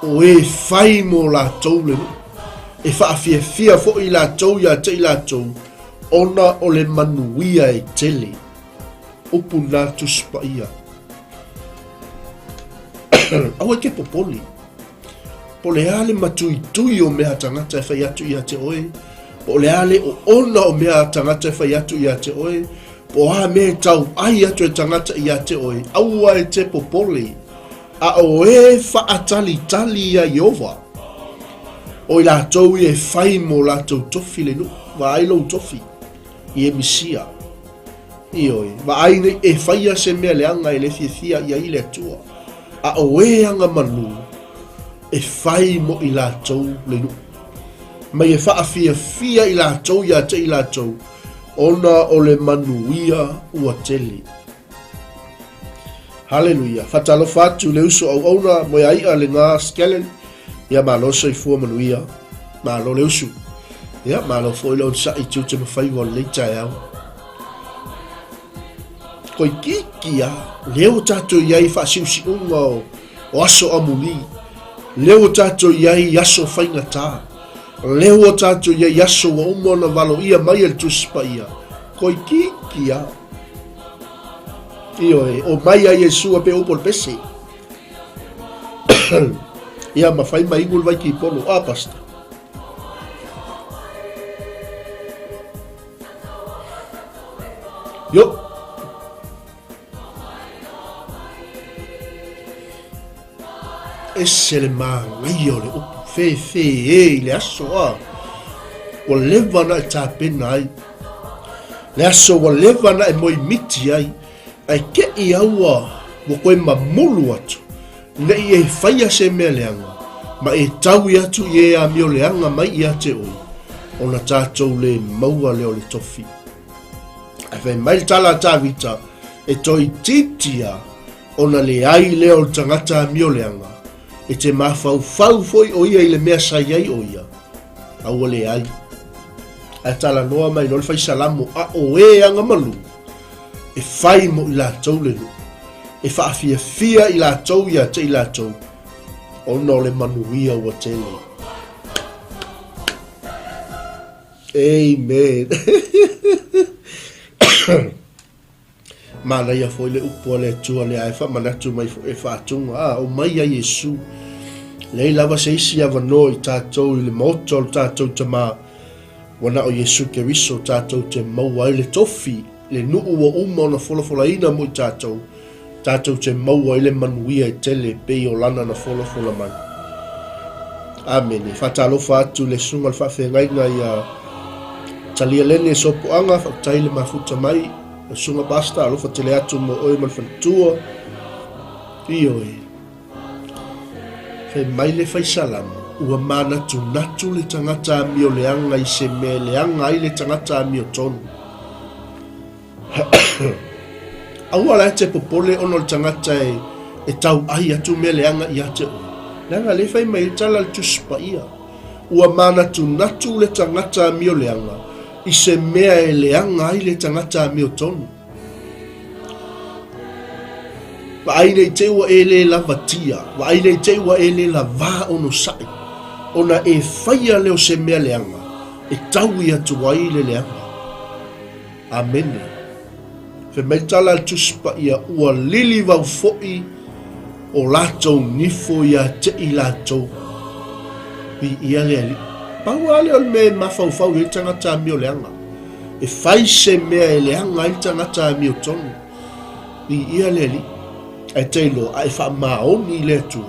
o e fai mō latou le nuu, e faafiafia foi latou ia te i latou, ona o le manuia e tele. Upu na Tusi Paia. Aua e te popole. Po o le a le matuitui o mea a tagata e fai atu ia te oe, po o le a le oona o mea a tagata e fai atu ia te oe, po o a mea e tau ai atu e tagata ia te oe, aua e te popole, a o e faatalitali ia Ieova. O i latou ia e fai mo latou tofi le nuu, vaai lou tofi i e misia. Ioe, vaai nei e faia se mea leaga e le fiafia i ai le Atua, a o e aga malū, e fai mo i latou le nuu. Mai e faafiafia i latou ia te i latou, Ona o le manuia ua tele. Haleluia. Faatalofa atu i le uso auauna moeai'a lena Skellen. Ia malo soifua manuia. Malo le usu. Ia malo foi le onosai i tiute ma faiva o lenei taeao. Toeitiiti a, lea ua tatou i ai i faasiusiuga o, o aso amuli. Lea ua tatou i ai i aso faigata. Lea ua tatou i ai i aso ua uma ona valoia mai e le Tusi Paia. Toeitiiti a. Ioe, o mai a Iesu a pe upu o le pese. Ia ma fai mai inu le vai kipolo. A, pastor. Yo. Ese le manaia o le upu fefe e i le aso a. Ua leva na e tapena ai. Le aso ua leva na e moemiti ai. Ae te i aua ua koe mamulu atu. Ne i e faia se mea leaga, ma e taui atu i e amio leaga mai ia te oe, ona tatou le maua lea o le tofi. Ae fai mai le tala a Tavita, e toeitiiti a, ona leai lea o le tagata amio leaga, e te mafaufau foi o ia i le mea sa i ai o ia, a ua leai. Ae talanoa mai loa le fai Salamo, a o e agamalu, e fai mo i latou le nuu, e faafiafia i latou ia te i latou, ona o le manuia ua tele. Amen. Manaia foi le upu a le Atua lea e faamanatu mai foi e faatuga. A, o mai a Iesu. Leai lava se isi avanoa i tatou i le maota o le tatou Tamā. Ua na o Iesu Keriso tatou te maua ai le tofi, le nuu ua uma ona folafolaina mo i tatou, tatou te maua ai le manuia e tele pei o Lana na folafola mai. Amene. Faatalofa atu i le Susuga o le Faafeagaiga ia Talialene Sopoaga, faafetai le mafuta mai, le Susuga Pastor, alofa tele atu mo oe ma le faletua. Ioe. Fai mai le fai Salamo, Ua manatunatu le tagata amioleaga i se mea e leaga ai le tagata amiotonu. Aua la e te popole ona o le tagata e, e tauai atu mea leaga ia te oe. Leaga lea fai mai ai tala le Tusi Paia. Ua manatunatu le tagata amioleaga i se mea e leaga ai le tagata amiotonu. Vaai nei te i ua e le lavatia, vaai nei te i ua e le lavā onosai, ona e faia lea o se mea leaga e taui atu ai le leaga. Amene. Fai mai le tala a le Tusi Paia, ua lilivau foi o latou nifo ia te i latou. Viia le Alii. Pau lava lea o le mea e mafaufau i ai le tagata amio leaga. E fai se mea e leaga ai le tagata amiotonu. Viia le Alii. Ae tailo, a e faamaoni i le Atua,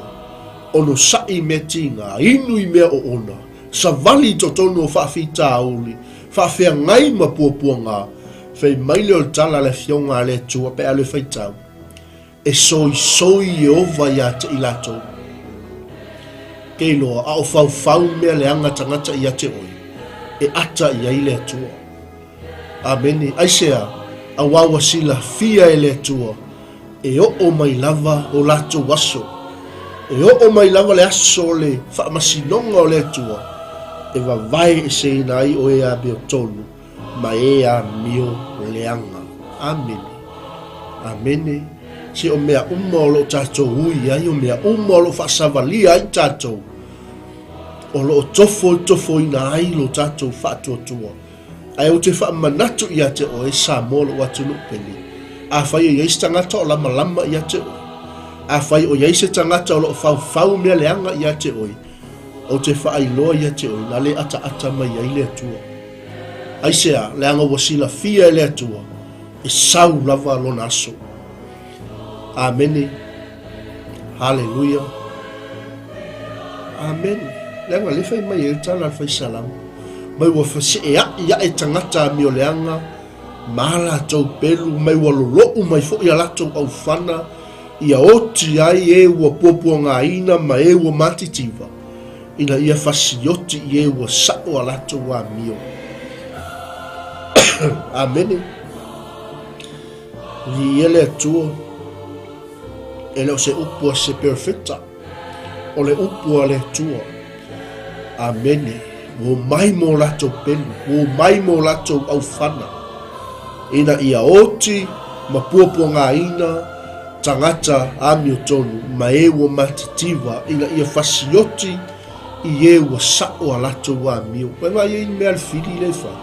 onosai i mea tiga, inu i mea oona, savali i totonu o faafitauli, faafeagai ma puapuaga, fai mai lea o le tala a le Afioga a le Atua pe a le faitau, E soisoi Ieova ia te i latou. Kei loa, a o faufau mea leaga tagata ia te oe, e ata i ai le Atua. Amene. Aisea, auā ua silafia e le Atua, e oo mai lava o latou aso. E oo mai lava le aso o le faamasinoga o le Atua, e vavae eseina ai o e amiotonu ma e amio leaga. Amene. Amene. Se o mea uma o lo o tatou ui ai, o mea uma o lo o faasavalia ai tatou, o lo o tofotofoina ai lo tatou faatuatua. Ae ou te faamanatu ia te oe, Samoa lou atunuu pele, afai o i ai se tagata o lamalama ia te oe, afai o i ai se tagata o lo o faufau mea leaga ia te oe, ou te faailoa ia te oe, na le ataata mai ai le Atua. Aisea, leaga ua silafia e le Atua, e sau lava lona aso. Amene. Haleluia. Amene. Leaga le fai mai ai le tala a le fai Salamo. Mai ua feseea'i ae tagata amioleaga ma a latou pelu, mai ua lolo'u mai foi a latou aufana, ia oti ai e ua puapuagaina ma e ua matitiva, ina ia fasioti i e ua sa'o a latou amio. Amene. Viia le Atua. E le o se upu a se perofeta, o le upu a le Atua. Amene. Ua omai mo latou pelu, ua omai mo latou aufana, ina ia oti ma puapuagaina tagata amiotonu ma e ua matitiva ina ia fasioti i e ua sa'o a latou amio. Ua e vaai ai i le mea a le fili lea e fai?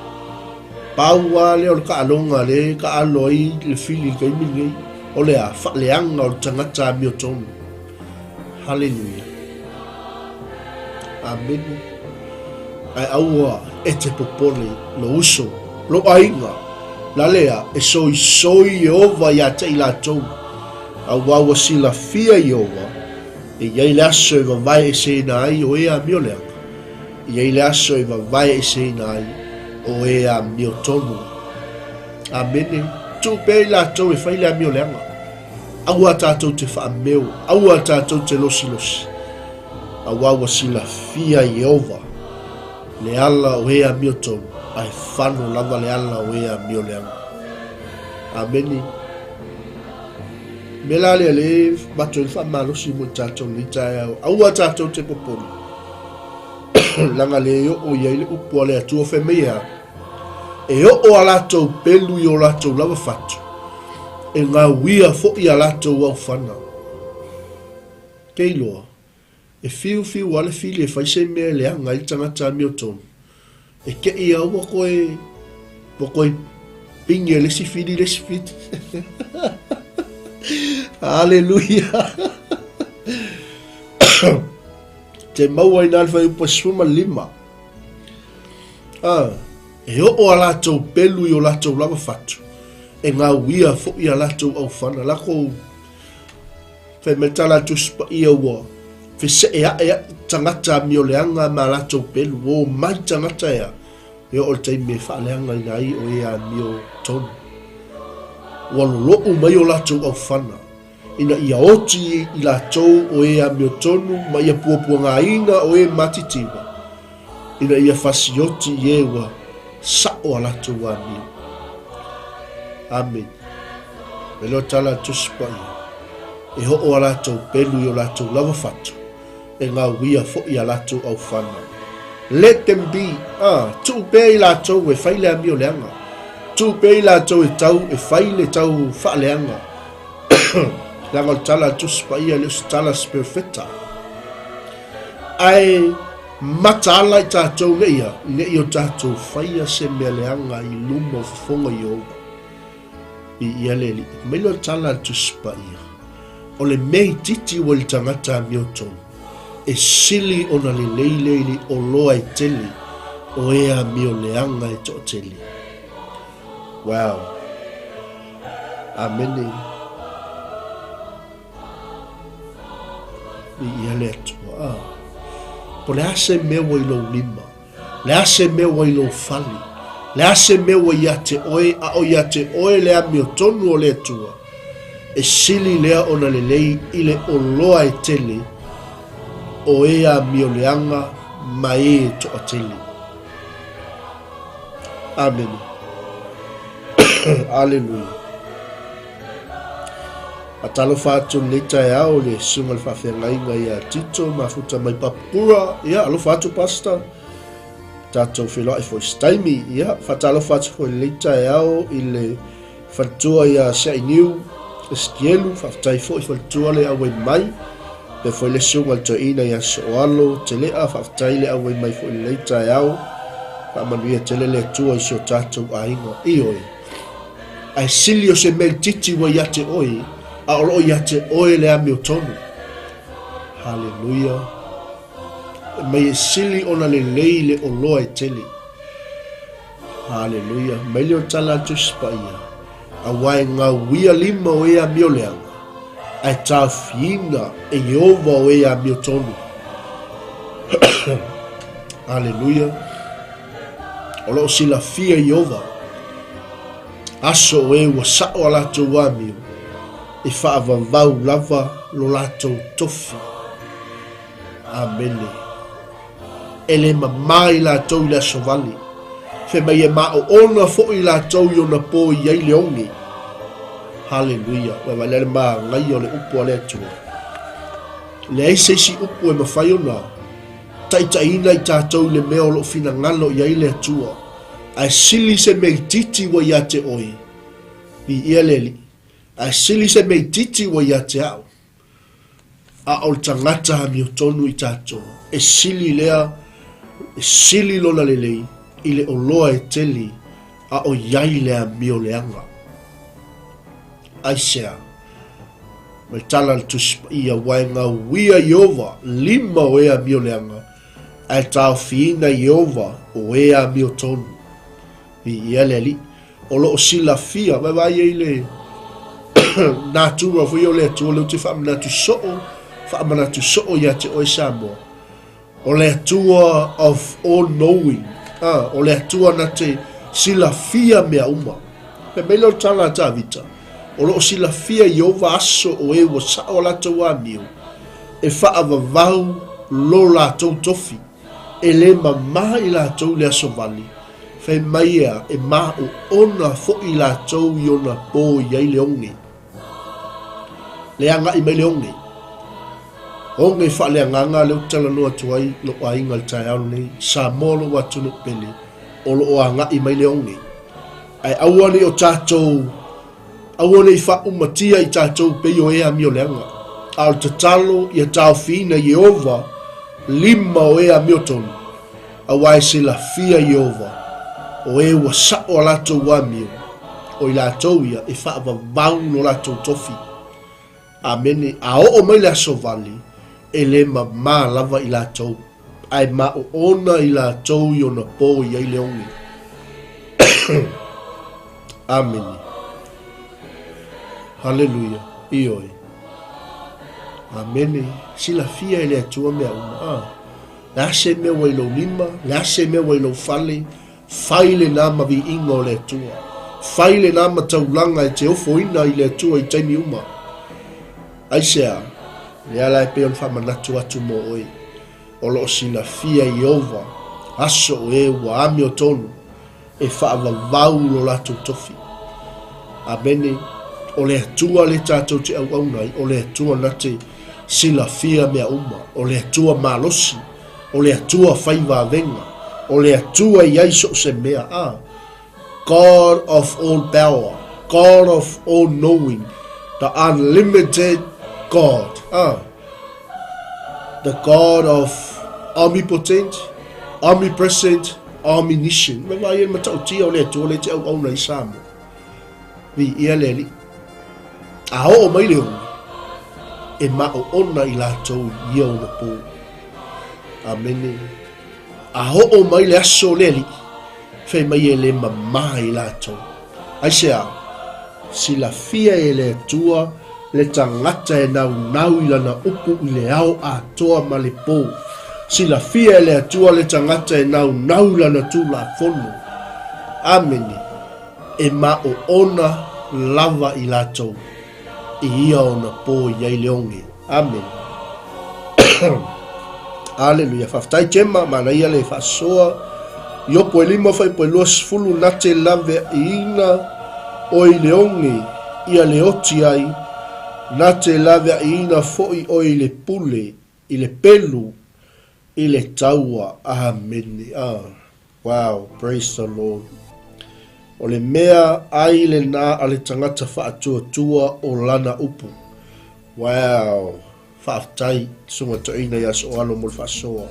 Pau lava lea o le taaloga lea e taalo ai le fili i le taimi lenei, o le a? Faaleaga o le tagata amiotonu. Haleluia. Amene. Ae aua e te popole, lou uso, lou aiga, la lea e soisoi Ieova iā te i latou, auā ua silafia Ieova, e i ai le aso e vavae eseina ai o e amio leaga, e i ai le aso e vavae eseina ai o e amio tonu. Amene. Tuu pea i latou e fai le amio leaga. Aua tatou te faameo, aua tatou te losilosi, auā ua silafia Ieova le ala o e amiotonu, ae fano lava le ala o e amioleaga. Amene. Mea la lea le matou le faamalosi mo i tatou lenei taeao, aua tatou te popole, leaga le oo i ai le upu a le Atua fai mai e a? E oo a latou pelu i o latou lava fatu, e gauia foi a latou aofana. Kei loa, e fiufiu a le fili e fai se mea e leaga ai le tagata amiotonu, e kei a ua koe, ua koe pigi e le isi fili le isi fili. Aleluia! Te maua i nā le fuaiupu e 15. Ā, e oo a latou pelu i o latou lava fatu, e gauia foi a latou aufana, lakou fai mai tala a Tusi Paia ua fese'ea'ea'i tagata amioleaga ma latou pelu, ua omai tagata ea, e oo i le taimi e faaleagaina ai o e amio tonu. Ua lolo'u mai o latou aufana, ina ia oti i latou o e amiotonu ma ia puapuagaina o e matitiva, ina ia fasioti i e ua sa'o a latou amio. Amene. Me loa tala a Tusi Paia, e ho'o a latou pelu i o latou lava fatu, e gauia fo'i a latou aufana. Let them be, a, tuu pea i latou e fai le amio leaga, tuu pea i latou e tau e fai le tau faaleaga, leaga o le tala a le Tusi Paia e le o se tala a se perofeta. Ae mataala i tatou nei a, ne i o tatou faia se mea leaga i luma o fofoga Ieova. Viia le Alii. Mai loa le tala a le Tusi Paia, o le mea itiiti ua i le tagata amiotonu, e sili ona lelei lea i le oloa e tele o e amio leaga e toatele. Wow. Amene. Viia le Atua. Ah. Po le a se mea ua i lou lima, le a se mea ua i lou fale, le a se mea ua ia te oe, a o ia te oe le amiotonu o le Atua, e sili lea ona lelei i le oloa e tele o e amioleaga ma e e toatele. Amene. Aleluia. Faatalofa atu lenei taeao i le susuga i le faafeagaiga ia Tito Mafuta mai Papakura. Ia, alofa atu Pastor. Tatou feiloai foi se taimi. Ia, faatalofa atu foi lenei taeao i le faletua ia Seainiu Esikielu. Faafetai foi faletua le auai mai. Pe foi le susuga i le toeaina ia Soalo Telea. Faafetai le auai mai foi lenei taeao. Faamanuia tele le Atua i si o tatou aiga. Ioe. Ae sili o se mea itiiti ua ia te oe, a o lo o ia te oe le amiotonu. Haleluia. E mai e sili ona lelei le oloa e tele. Haleluia. Mai le o tala a Tusi Paia, auā e gauia lima o e amioleaga, ae taofiina e Ieova o e amiotonu. Haleluia. O lo o silafia Ieova aso o e ua sa'o a latou amio, e faavavau lava lo latou tofi. Amene. E le mamā i latou i le aso vale. Fai mai e maoona foi i latou i ona po i ai le oge. Haleluia! Ua vaai le manaia o le upu a le Atua. Leai se isi upu e mafai ona taitaiina i tatou i le mea o lo o finagalo i ai le Atua, ae sili se mea itiiti ua ia te oe, viia le Alii, ae sili se mea itiiti ua ia te au, a o le tagata amiotonu i tatou, e sili lea, e sili lona lelei i le oloa e tele a o i ai le amio leaga. Aisea? Ma le tala a le Tusi Paia, Ua e gauia Ieova lima o e amio leaga, ae taofiina Ieova o e amiotonu. Viia le Alii. O lo o silafia, vaevae ai le natura foi o le Atua, lea ou te faamanatu soo, faamanatu soo ia te oe Samoa. O le Atua of all knowing, ah, o le Atua na te silafia mea uma. Fai mai lea o le tala a Tavita, o lo o silafia Ieova aso o e ua sao a latou amio, e faavavau lo latou tofi, e le mamā i latou le aso vale, fai mai ea e maoona foi latou i ona po i ai le oge. Le agai mai le oge. Oge faaleagaga lea ou te talanoa atu ai lou aiga i le taeao lenei, Samoa lou atunuu pele, o lo o agai mai le oge. Ae aua ne i o tatou, aua ne i faaumatia i tatou pei o e amioleaga. A o le tatalo ia taofiina Ieova lima o e amiotonu, Aua e silafia Ieova, o e ua sao a latou amio, o i latou ia e faavavau lo latou tofi. Amene. A oo mai le aso vale, e le mamā lava i latou, ae maoona i latou i ona po i ai le oge. Amene. Haleluia. Ioe. Amene. Silafia e le Atua mea uma. Ah. Le a se mea ua i lou lima, le a se mea ua i lou fale, fai lena ma viiga o le Atua. Fai lena ma taulaga e te ofoina i le Atua i taimi uma. Aisea? Lea la e pei ona faamanatu atu mo oe, o lo o silafia Ieova aso o e ua amiotonu e faavavau lo latou tofi. Amene. O le Atua le tatou te auauna ai, o le Atua na te silafia mea uma, o le Atua malosi, o le Atua fai vavega, o le Atua i ai so o se mea. A God of all power, God of all knowing, the unlimited God. A the God of omnipotent, omnipresent, omniscient. Me vai e matautia o le Atua le te auauna i Samoa. Viia le Alii. A oo mai le oge, e maoona i latou i ia ona po. Amene. A oo mai le aso o le Alii, fai mai e le mamā i latou. Aisea? Silafia e le Atua le tagata e naunau i lana upu i le ao atoa ma le po. Silafia e le Atua le tagata e naunau i lana Tulafono. Amene. E maoona lava i latou i ia ona po i ai le oge. Amene. Aleluia. Faafetai Gemma, manaia le faasoa. Iopo e lima faipo e 20 na te laveaiina oe i le oge ia le oti ai, na te laveaiina foi oe i le pule, i le pelu, i le taua. Amene. Ah. Wow, praise the Lord. O le mea ai lenā a le tagata faatuatua o lana upu. Wow, faafetai Susuga Toeaina ia Sooalo mo le faasoa.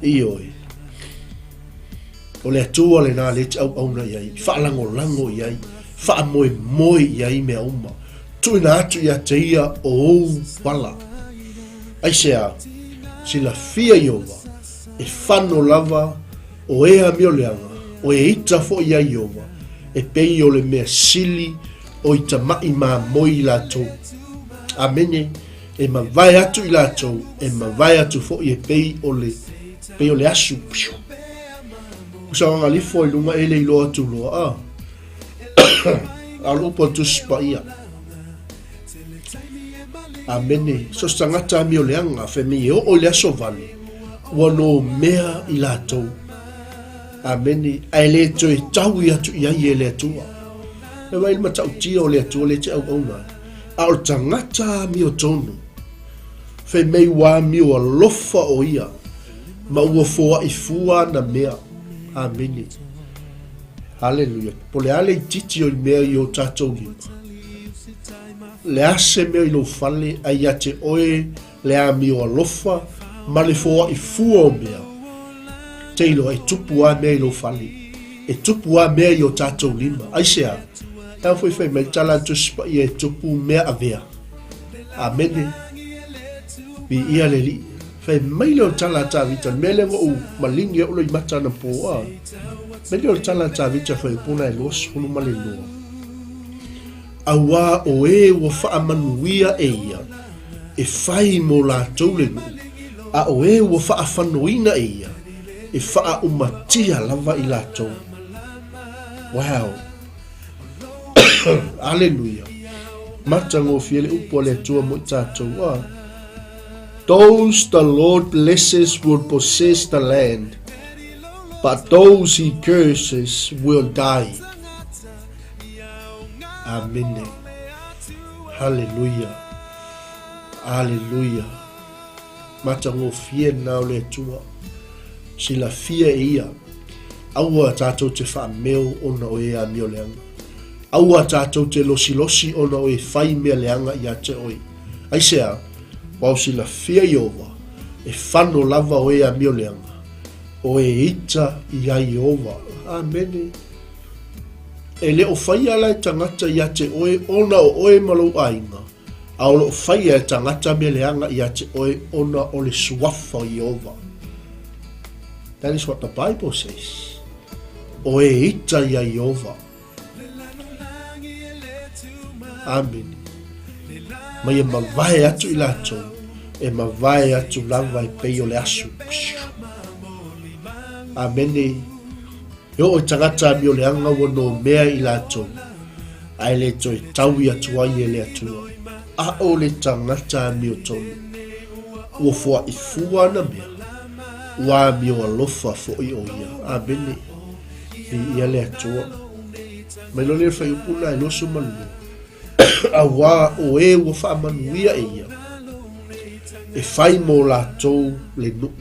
Ioe. O le Atua lenā lea e te auauna i ai, faalagolago i ai, faamoemoe i ai mea uma. Tuuina atu ia te ia o ou vala. Aisea, silafia Ieova, E whano lava o e amioleaga, o e ita foi ia Ieova, e pei o le mea sili o i tamaʻi mamoe i latou. Amene, e mavae atu i latou, e mavae atu foi e pei o le, pei o le asu. Piu. Usa galifo i luga e le iloa atu loa, a. A o le upu a le Tusi Paia. Amene. So se tagata amioleaga, fai mai e oo i le aso vale, ua nomea i latou. Amene. Ae le toe taui atu i ai e le Atua. E vaai i le matautia o le Atua lea e te auauna ai. A o le tagata amiotonu, fai mai ua amio alofa o ia, ma ua foai fua ana mea. Amene. Haleluia. Po o le a le itiiti o i mea i o tatou lima. Le a se mea i lou fale, ae ia te oe le amio alofa ma le foai fua o mea. Te iloa e tupu a mea i lou fale. E tupu a mea i o tatou lima. Aisea? E ao foi fai mai le tala a le Tusi Paia e tupu mea avea. Amene. Viia le Alii. Fai mai lea o le tala a Tavita, le mea lea ua ou maligi ai ou loimata anapo, a. Fai mai lea o le tala a Tavita fai pona e 22. Auā o e ua faamanuia e ia, e fai mo latou le nuu, a o e ua faafanoina e ia, e faaaumatia lava i latou. Wow! Aleluia! Matagofie le upu a le Atua mo i tatou. Ah. Those the Lord blesses will possess the land, but those he curses will die. Amene. Haleluia. Aleluia. Matagofie lena o le Atua. Silafia e ia. Aua tatou te faameo ona o e amio leaga. Aua tatou te losilosi ona o e fai mea leaga ia te oe. Aisea? Ua o silafia Ieova, e fano lava o e amio leaga, o e ita iā Ieova. Amene. E le o faia la e tagata ia te oe ona o oe ma lou aiga, a o lo o faia e tagata mea leaga ia te oe ona o le suafa o Ieova. That is what the Bible says. O e ita ia Ieova. Amene. Mai e mavae atu i latou, e mavae atu lava e pei o le asu. Amene. E oo i tagata amioleaga ua nomea i latou, ae le toe taui atu ai e le Atua. A o le tagata amiotonu, ua foai fua ana mea, ua amio alofa foi o ia. Amene. Viia le Atua. Mai loa lea fuaiupu lena e 22. Auā o e ua faamanuia e ia, e fai mo latou le nuu.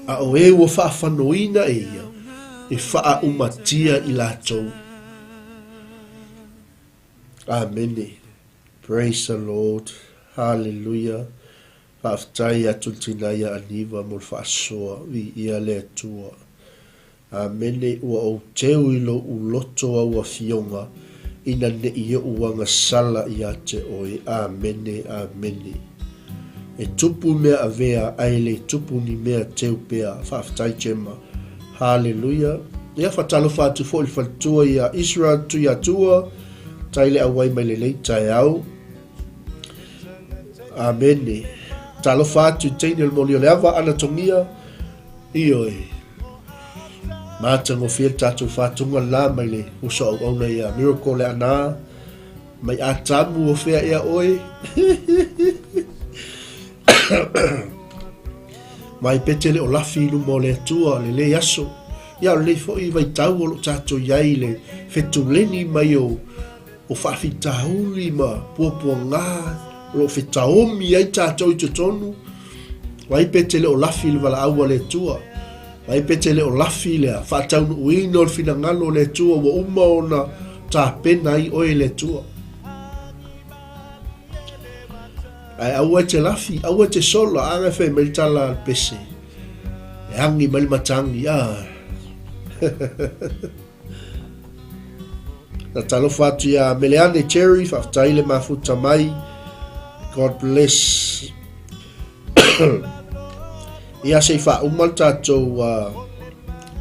A o e ua faafanoina e ia, e faaaumatia i latou. Amene. Praise the Lord. Hallelujah. Faafetai atu le tina ia Aniva mo le faasoa. Viia le Atua. Amene, ua ou teu i lou loto au afioga, ina neʻi oʻu agasala ia te oe. Amene, amene. E tupu mea avea, ae le tupu ni mea teu pea. Faafetai Gemma. Haleluia. Ia, faatalofa atu foi i le faletua ia Israel Tuiatua, tai le auai mai lenei taeao. Amene. Talofa atu i teine o le moli o le ava, Ana Togia, Ioe. Matagofie le tatou faatuga la mai le uso auauna ia Miracle Leaana mai Atamu o fea ea oe. Mai pete le o lafi i luma o le Atua lenei aso. Ia o lenei foi vaitau o lo tatou i ai le fetuleni mai o o faafitauli ma puapuagā o lo o fetaomi ai tatou i totonu, vai pe te le o lafi le valaau a le Atua, vai pe te le o lafi le faataunuuina o le finagalo o le Atua ua uma ona tapena ai oe e le Atua. Ae aua e te lafi, aua e te sola, a e fai mai le tala a le pese, e agi mai le matagi, a. Na talofa atu iā Meleane Cherry, faafetai le mafuta mai. God bless. Ia se i faauma le tatou uh,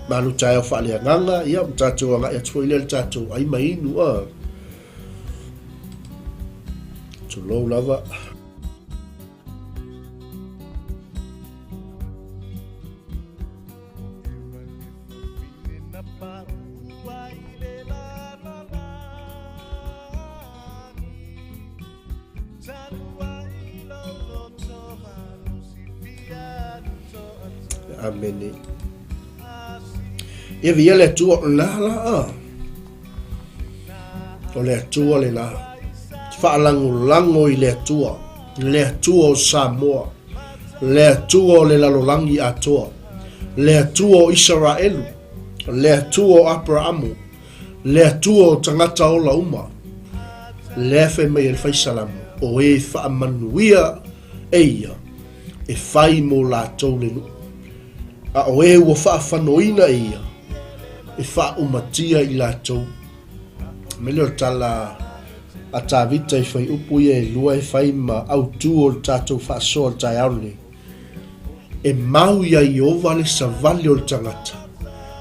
malu taeao faaleagaga, ia ma tatou agai atu foi lea le tatou ai ma inu. Uh. Tulou lava. Amene. Ia viia le Atua, o lena la a. O le Atua lena. Faalagolago i le Atua, le Atua o Samoa, le Atua o le lalolagi atoa, le Atua o Isaraelu, le Atua o Aperaamu, le Atua o tagata ola uma. Lea fai mai ai le faisalamo, o e faamanuia e ia, e fai mo latou le nuu. A o e ua faafanoina e ia, e faaumatia i latou. Mai lea o le tala a Tavita i fuaiupu ia e lua e fai ma autu o le tatou faasoa o le taeao lenei. E mau iā Ieova le savali o le tagata,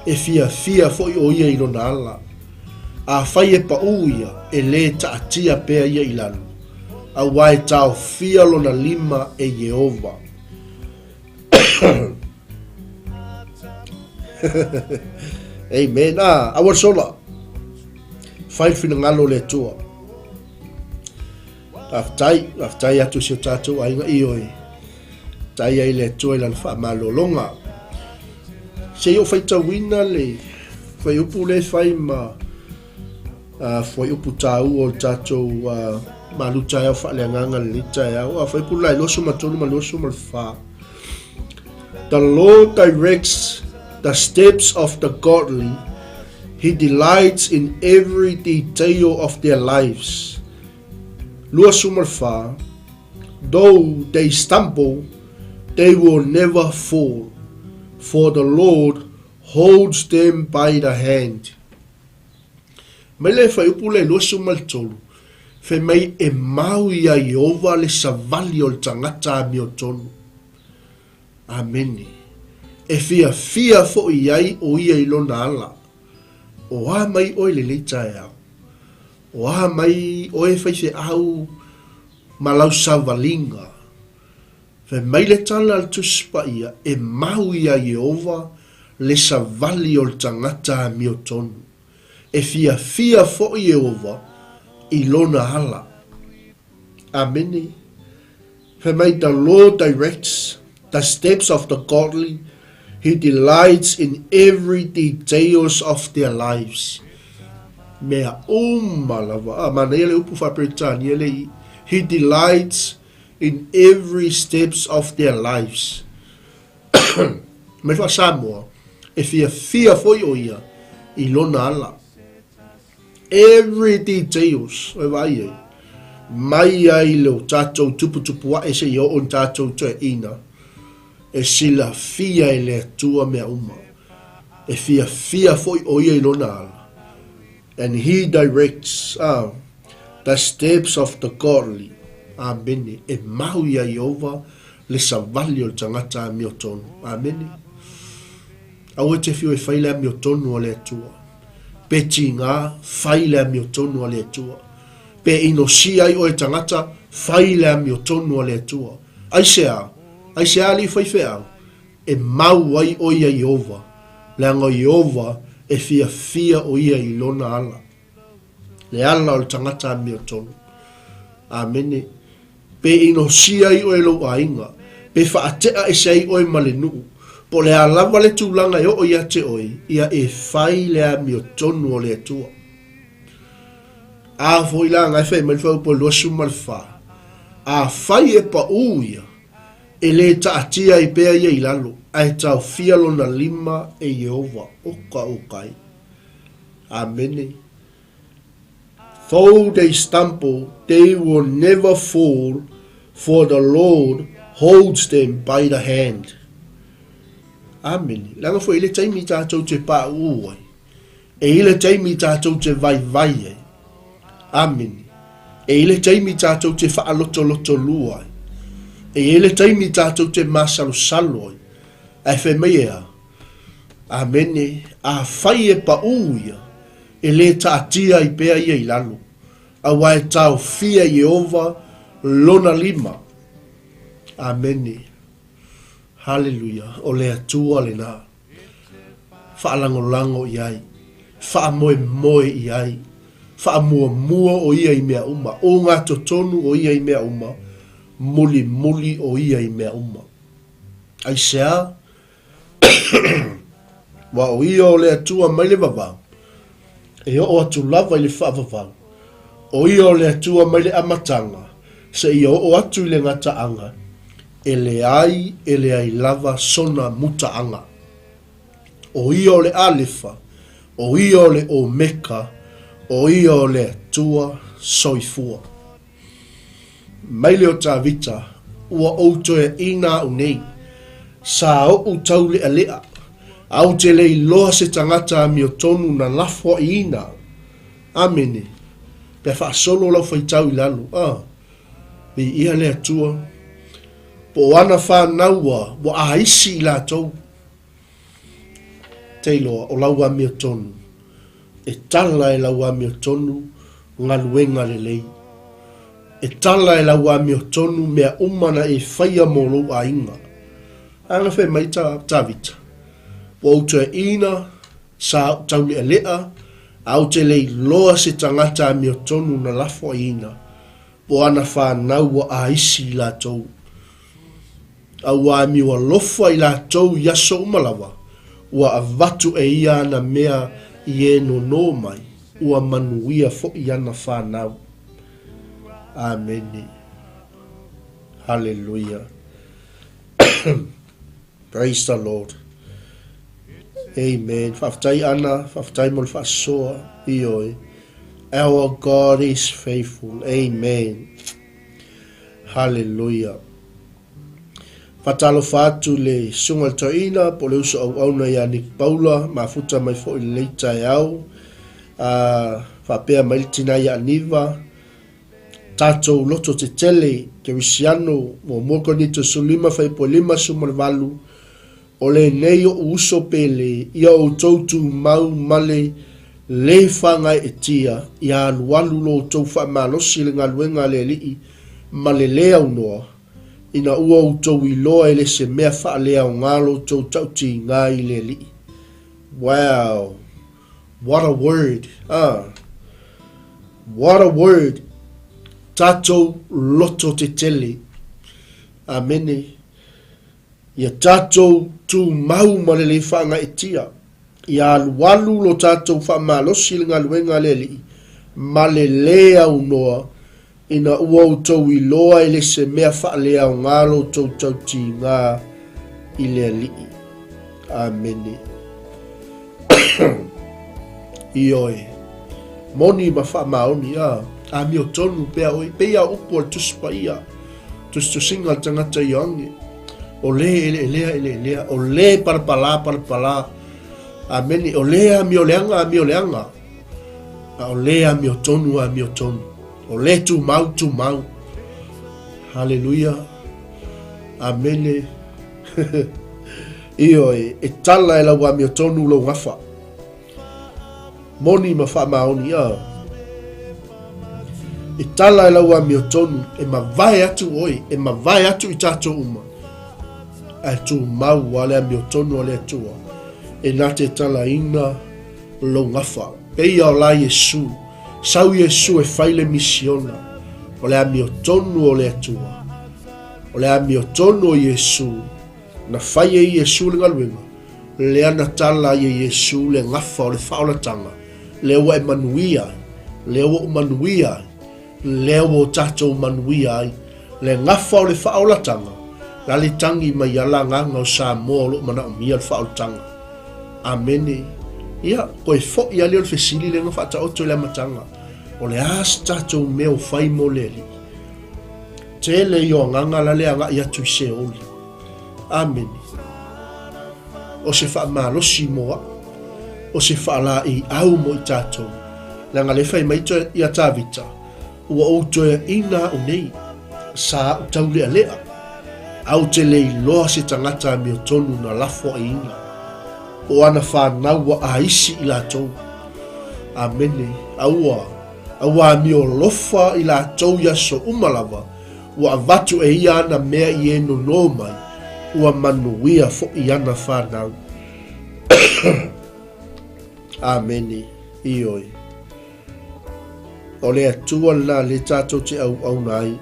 e fiafia foi ʻo ia i lona ala. Afai e paʻū ia, e lē taatia pea ia i lalo, auā e taofia lona lima e Ieova. Amen. Ah, aua le sola. Fai le finagalo o le Atua. Faafetai, faafetai atu i si o tatou aiga ioe. Tai ai le Atua i lana faamalologa. Se i ou faitauina le fuaiupu lea e fai ma fuaiupu taua o le tatou malu taeao faaleagaga lenei taeao. A fuaiupu la e 23 ma le 24. The Lord directs the steps of the godly. He delights in every detail of their lives. 24, Though they stumble, they will never fall, for the Lord holds them by the hand. Mai le fuaiupu lea i 23, fai mai e mau iā Ieova le savali o le tagata amiotonu. Amene. E fiafia foi i ai ʻo ia i lona ala. O a mai ʻoe lenei taeao? O a mai ʻoe faifeau ma lau savaliga? Fai mai le tala a le Tusi Paia, E mau iā Ieova le savali o le tagata amiotonu. E fiafia foi Ieova i lona ala. Amene. Fai mai, The Lord directs the steps of the godly, He delights in every details of their lives. Mea uma lava. A, manaia le upu faa-Peretania le i, He delights in every steps of their lives. Mai faa-Samoa, e fiafia foi ʻo ia i lona ala. Every details, e vaai ai, mai ai le o tatou tuputupu aʻe seia oo i tatou toeaina, e silafia e le Atua mea uma. E fiafia foi ʻo ia i lona ala. And he directs, the steps of the godly. Amene. E mau iā Ieova le savali o le tagata amiotonu. Amene. Aua e te whiu e whai le amiotonu a le Atua. Pe tīngā, whai le amiotonu a le Atua. Pe inosia ai oe tagata, whai le amiotonu a le Atua. Aisea? Aisea alii faifeau? E mau ai ʻoe iā Ieova, leaga o Ieova e fiafia ʻo ia i lona ala, le ala o le tagata amiotonu. Amene. Pe inosia ai ʻoe e lou aiga, pe faateʻa ese ai ʻoe ma le nuʻu, po o le a lava le tulaga e oo ia te ʻoe, ia e fai le amiotonu o le Atua. A foi la ngai fai mai le fuaiupu e 24, Afai e paʻū ia, E lē taatia ai pea ia i lalo, ae taofia lona lima e Ieova, oka oka ai. Amene. Though they stumble, they will never fall, for the Lord holds them by the hand. Amene. Leaga foi i le taimi tatou te paʻū ai. E i le taimi tatou te vaivai ai. Amene. E i le taimi tatou te whaalotolotolua ai. E i le taimi tatou te masalosalo ai. Ae fai mai e a? Amene. Afai e paʻū ia, e lē taatia ai pea ia i lalo, auā e taofia Ieova lona lima. Amene. Haleluia. O le Atua lenā. Faalagolago i ai, faamoemoe i ai, faamuamua o ia i mea uma, ogatotonu o ia i mea uma, mulimuli o ia i mea uma. Aisea? Aua o Ia o le Atua mai le vavau, e oo atu lava i le faavavau. O Ia o le Atua mai le amataga seia oo atu i le gataaga, e leai e leai lava sona mutaaga. O Ia o le Alefa, o Ia o le Omeka, o Ia o le Atua soifua. Mai le o Tavita, ua ou toeaina au nei. Sa ou taulealea, a ou te le iloa se tagata amiotonu na lafoaiina au. Amene. Pe a faasolo lau faitau i lalo, a, viia le Atua, po o ana fanau ua, ua aisi i latou. Te iloa, o lau amiotonu, e tala e lau amiotonu galuega lelei. E tala e lau amiotonu mea uma na e faia mo lou aiga. A na fai mai ta, Tavita, Ua ou toeaina, sa ou taulealea, a ou te le iloa se tagata amiotonu na lafoaiina, po o ana fanau ua aisi i latou. A ua amio alofa i latou i aso uma lava, ua avatu e ia ana mea i e nonō mai, ua manuia foʻi ana fanau. Amene. Haleluia. Praise the Lord. Amen. Faafetai Ana, faafetai mo le faasoa. Ioe. Our God is faithful. Amen. Haleluia. Faatalofa atu i le Susuga i le Toeaina po o le uso auauna ia Nick Paula, mafuta mai foi i lenei taeao. Faapea mai le tina ia Aniva, tatou loto tetele, Kerisiano, muamua Korinito 15 fuaipua 58, O lenei oʻu uso pele, ia outou tumau ma le lē fagaeetia, ia alualu lo outou faamalosi i le galuega a le Alii ma le lē aunoa, ina ua outou iloa e le se mea faaleaoga lo outou tautiga i le Alii. Wow! What a word! Ah! What a word! Tatou loto tetele. Amene. Ia tatou tumau ma le lei faagaeetia, ia alualu lo tatou faamalosi i le galuega a le Alii, ma le lē aunoa, ina ua outou iloa e le se mea faaleaoga lo outou tautiga i le Alii. Amene. Ioe. Moni ma faamaoni, a, amiotonu pea oe, pei a upu a le Tusi Paia. Tusitusiga a le tagata Ioane, o lē eleelea eleelea, o lē palapalā palapalā. Amene, o lē amioleaga amioleaga, a o lē amiotonu amiotonu, o lē tumau tumau. Haleluia. Amene. Ioe, e tala e lau amiotonu lou gafa. Moni ma faamaoni, a. E tala e lau amiotonu, e mavae atu oe, e mavae atu i tatou uma. Ae tumau a le amiotonu a le Atua, e na te talaina lou gafa. Peia o la Iesu, sau Iesu e fai le misiona, o le amiotonu o le Atua. O le amiotonu o Iesu, Na fai e Iesu le galuega, lea na tala ai e Iesu le gafa o le faaolataga, lea ua e manuia ai, lea ua ou manuia ai, lea ua o tatou manuia ai, le gafa o le faaolataga, la le tagi mai ala agaga o Samoa o lo o manaomia le faaolataga. Amene. Ia, koe foi lava lea o le fesili lea na faataoto i le amataga, o le a se tatou mea o fai mo le Alii? Tele i o agaga la le agai atu i Seoli. Amene. O se faamalosi mo a'u, o se faalaeiau mo i tatou, leaga lea fai mai ia Tavita, Ua ou toeaina a'u nei, sa a'u taulealea, a ou te le iloa se tagata amiotonu na lafoaiina, o ana fanau ua aisi i latou. Amene. A ua. A ua amio alofa i latou i aso uma lava, ua avatu e ia ana mea i e nonō mai, ua manuia foʻi ana fanau. Amene. Ioe. O le Atua lena lea tatou te auauna ai.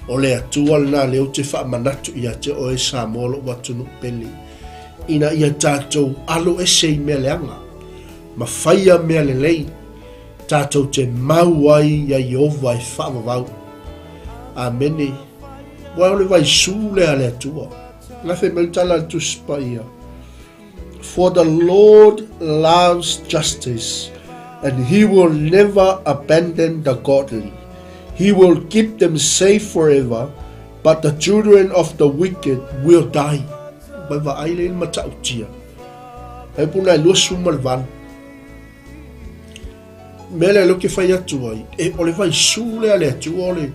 O le Atua lena lea ou te faamanatu ia te oe Samoa lou atunuu pele. Ina ia tatou alo ese i mea leaga, ma faia mea lelei, tatou te mau ai iā Ieova e faavavau. Amene. Aua o le vaisū lea a le Atua. Na fai mai le tala a le Tusi Paia, For the Lord loves justice, and he will never abandon the godly. He will keep them safe forever, but the children of the wicked will die. Vai vaai le matautia. Ai puna e 28. Mea lea lea ou te fai atu ai, e, o le vaisū lea a le Atua o le,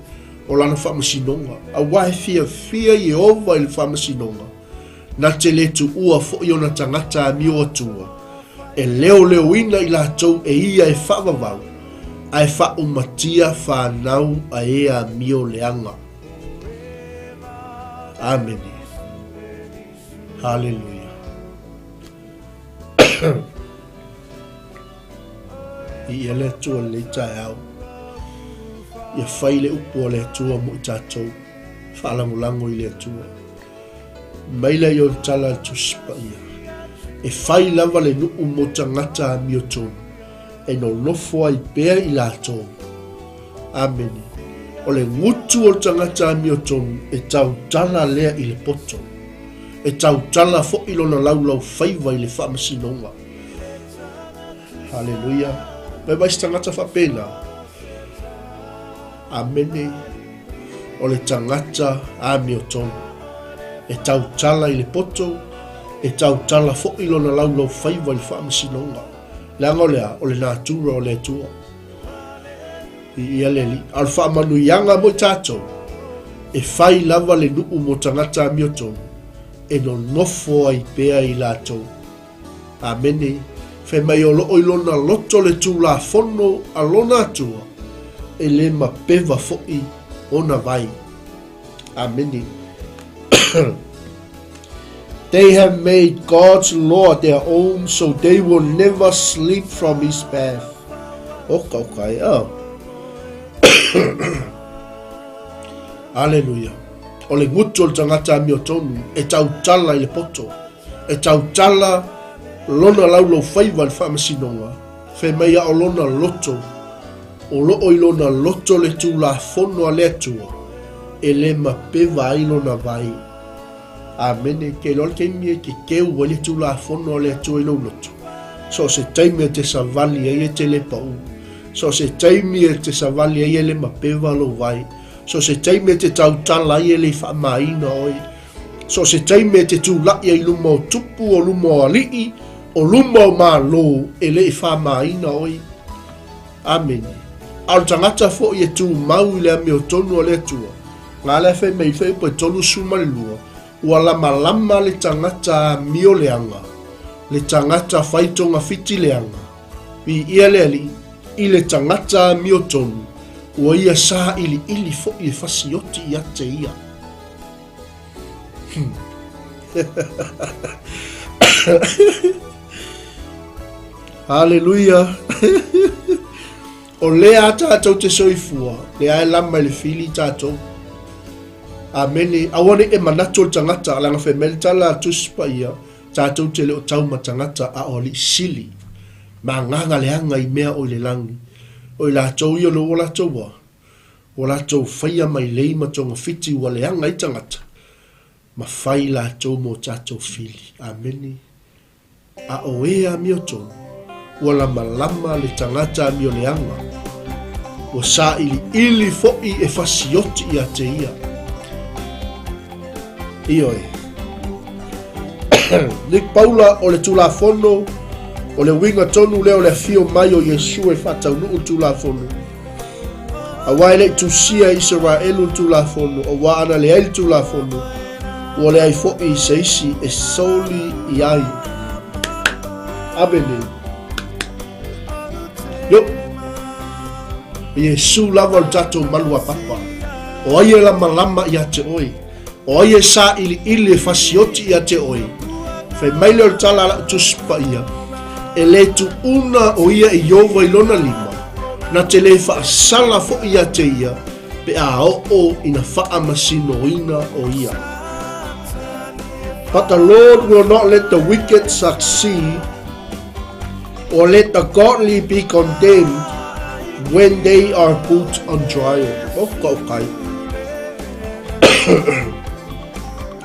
o lana faamasinoga, auā e fiafia Ieova i le faamasinoga, na te le tuua foi ona tagata amio atua, e leoleoina i latou e ia e faavavau, ae faaumatia fanau a e amio leaga. Amene. Haleluia. I ia le Atua lenei taeao. Ia fai le upu a le Atua mo i tatou. Faalagolago i le Atua. Mai lea i o le tala a le Tusi Paia. E fai lava le nuu mo tagata amiotonu, e nonofo ai pea i latou. Amene. O le gutu o le tagata amiotonu e tautala lea i le poto. E tautala foi lona laulaufaiva i le faamasinoga. Haleluia. Mai mai se tagata faapena. Amene. O le tagata amiotonu. E tautala i le poto, e tautala foi lona laulaufaiva i le faamasinoga. Leaga o le a? O le natura o le Atua. I ia le Alii. A o le faamanuiaga mo i tatou, e fai lava le nuu mo tagata amiotonu, e nonofo ai pea i latou. Amene. Fai mai o loo i lona loto le Tulafono a lona Atua, e le mapeva foi ona vai. Amene. They have made God's law their own, so they will never sleep from his path. Oka oka e oh. Aleluia. O le gutu o le tagata amiotonu e tautala i le poto, e tautala lona laulaufaiva i le faamasinoga, fai mai a o lona loto, o loo i lona loto le Tulafono a le Atua, e le mapeva ai lona vai. Amene. Ke iloa le taimi e te keu ai le Tulafono a le Atua i lou loto. So o se taimi e te savali ai e te le paʻū. So o se taimi e te savali ai e le mapeva lou vai. So o se taimi e te tautala ai e le i faamāina oe. So o se taimi e te tulaʻi ai i luma o tupu, o luma o aliʻi, o luma o Malo e le i faamāina oe. Amene. A o le tagata foi e tumau i le amiotonu a le Atua, ngā lea fai mai fai upu e 32, ua lamalama le tagata amio leaga, le tagata fai togafiti leaga, viia le Alii, i le tagata amiotonu, ua ia sailiili foi e fasioti ia te ia. Haleluia. O lea a tatou te soifua, lea e lama i le fili tatou. Amene. Aua ne i e manatu o le tagata, leaga fai mai le tala a Tusi Paia, tatou te le o tau ma tagata a o alii sili. Ma agaga leaga i mea o i le lagi. O i latou ia o le ua latou a, ua latou faia mailei ma togafiti ua leaga ai tagata, ma fai latou mo tatou fili. Amene. A o e amiotonu, ua lamalama le tagata amioleaga, ua sailiili foi e fasioti ia te ia. Ioe. Nick Paula o le Tulafono, o le uiga tonu lea o le afio mai o Iesu e faataunuu le Tulafono. Auā e le i tusia e Isaraelu le Tulafono, auā ana leai le Tulafono, ua leai foi se isi e soli i ai. Amene. Yo. O Iesu lava o le tatou malu a papa. O ai e lamalama ia te oe? O ai e sailiili e fasioti ia te oe? Fai mai lea o le tala a lau Tusi Paia, E le tuuna o ia e Ieova i lona lima, na te le faasala foi ia te ia, pe a oo ina faamasinoina o ia. But the Lord will not let the wicked succeed, or let the godly be condemned when they are put on trial. Oh, ka kai.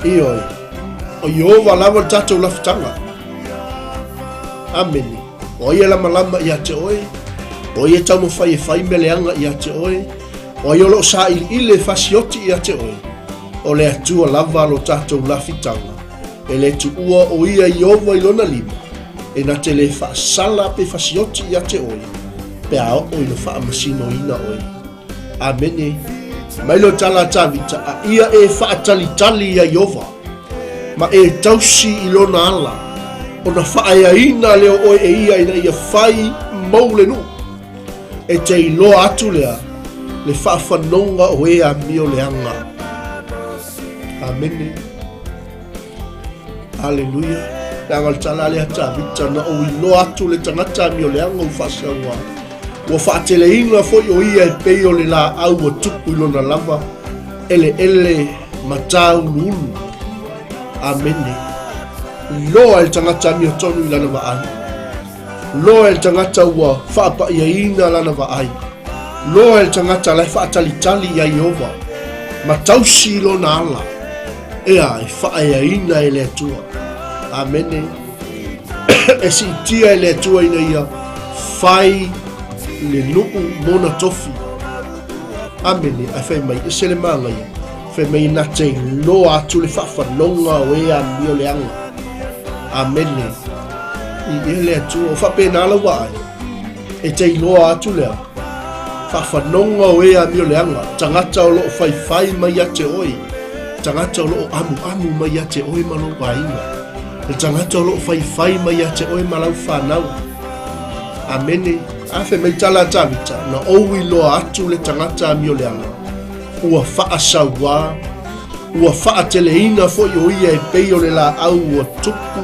Ioe. O Iehova lava le tatou lafutaga. Amene. O ai e lamalama ia te oe? O ai e taumafai e fai mea leaga ia te oe? O ai o lo o sailiili e fasioti ia te oe? O le Atua lava lo tatou lafitaga. E le tuua o ia Iehova i lona lima, e na te le faasala pe fasioti ia te oe, pe a oo ina faamasinoina oe. Amene. Mai le tala a Tavita, a ia e faatalitali ia Iova, ma e tausi i lona ala, ona faaeaina lea o oe e ia ina ia fai mou le nuu. E te iloa atu lea le faafanoga o e amio leaga. Amene. Aleluia. Leaga o le tala lea Tavita, na ou iloa atu le tagata amioleaga ua faasaua. Ua faateleina foi o ia e pei o le laau ua tupu i lona lava, eleele ma tāuluulu. Amene. Iloa e le tagata amiotonu i lana vaai. Loa e le tagata ua faapa'iaina lana vaai. Loa e le tagata la e faatalitali iā Ieova, ma tausi i lona ala, ea e faaeaina e le Atua. Amene. E siitia e le Atua ina ia fai le nuu mona tofi. Amene. Ae fai mai, ese le māgaia. Fai mai na te iloa atu le faafanoga o e amio leaga. Amene. I e le Atua. O faapena lau vaai. E te iloa atu lea. Faafanoga o e amio leaga. Tagata o loo faifai mai ia te oe. Tagata o loo amuamu mai ia te oe ma lou aiga. Le tagata o loo faifai mai ia te oe ma lau whanau. Amene. A fai mai tala a Tavita, na ou iloa atu le tagata amio leaga. Ua faasauā, ua faateleina foi o ia e pei o le laau ua tupu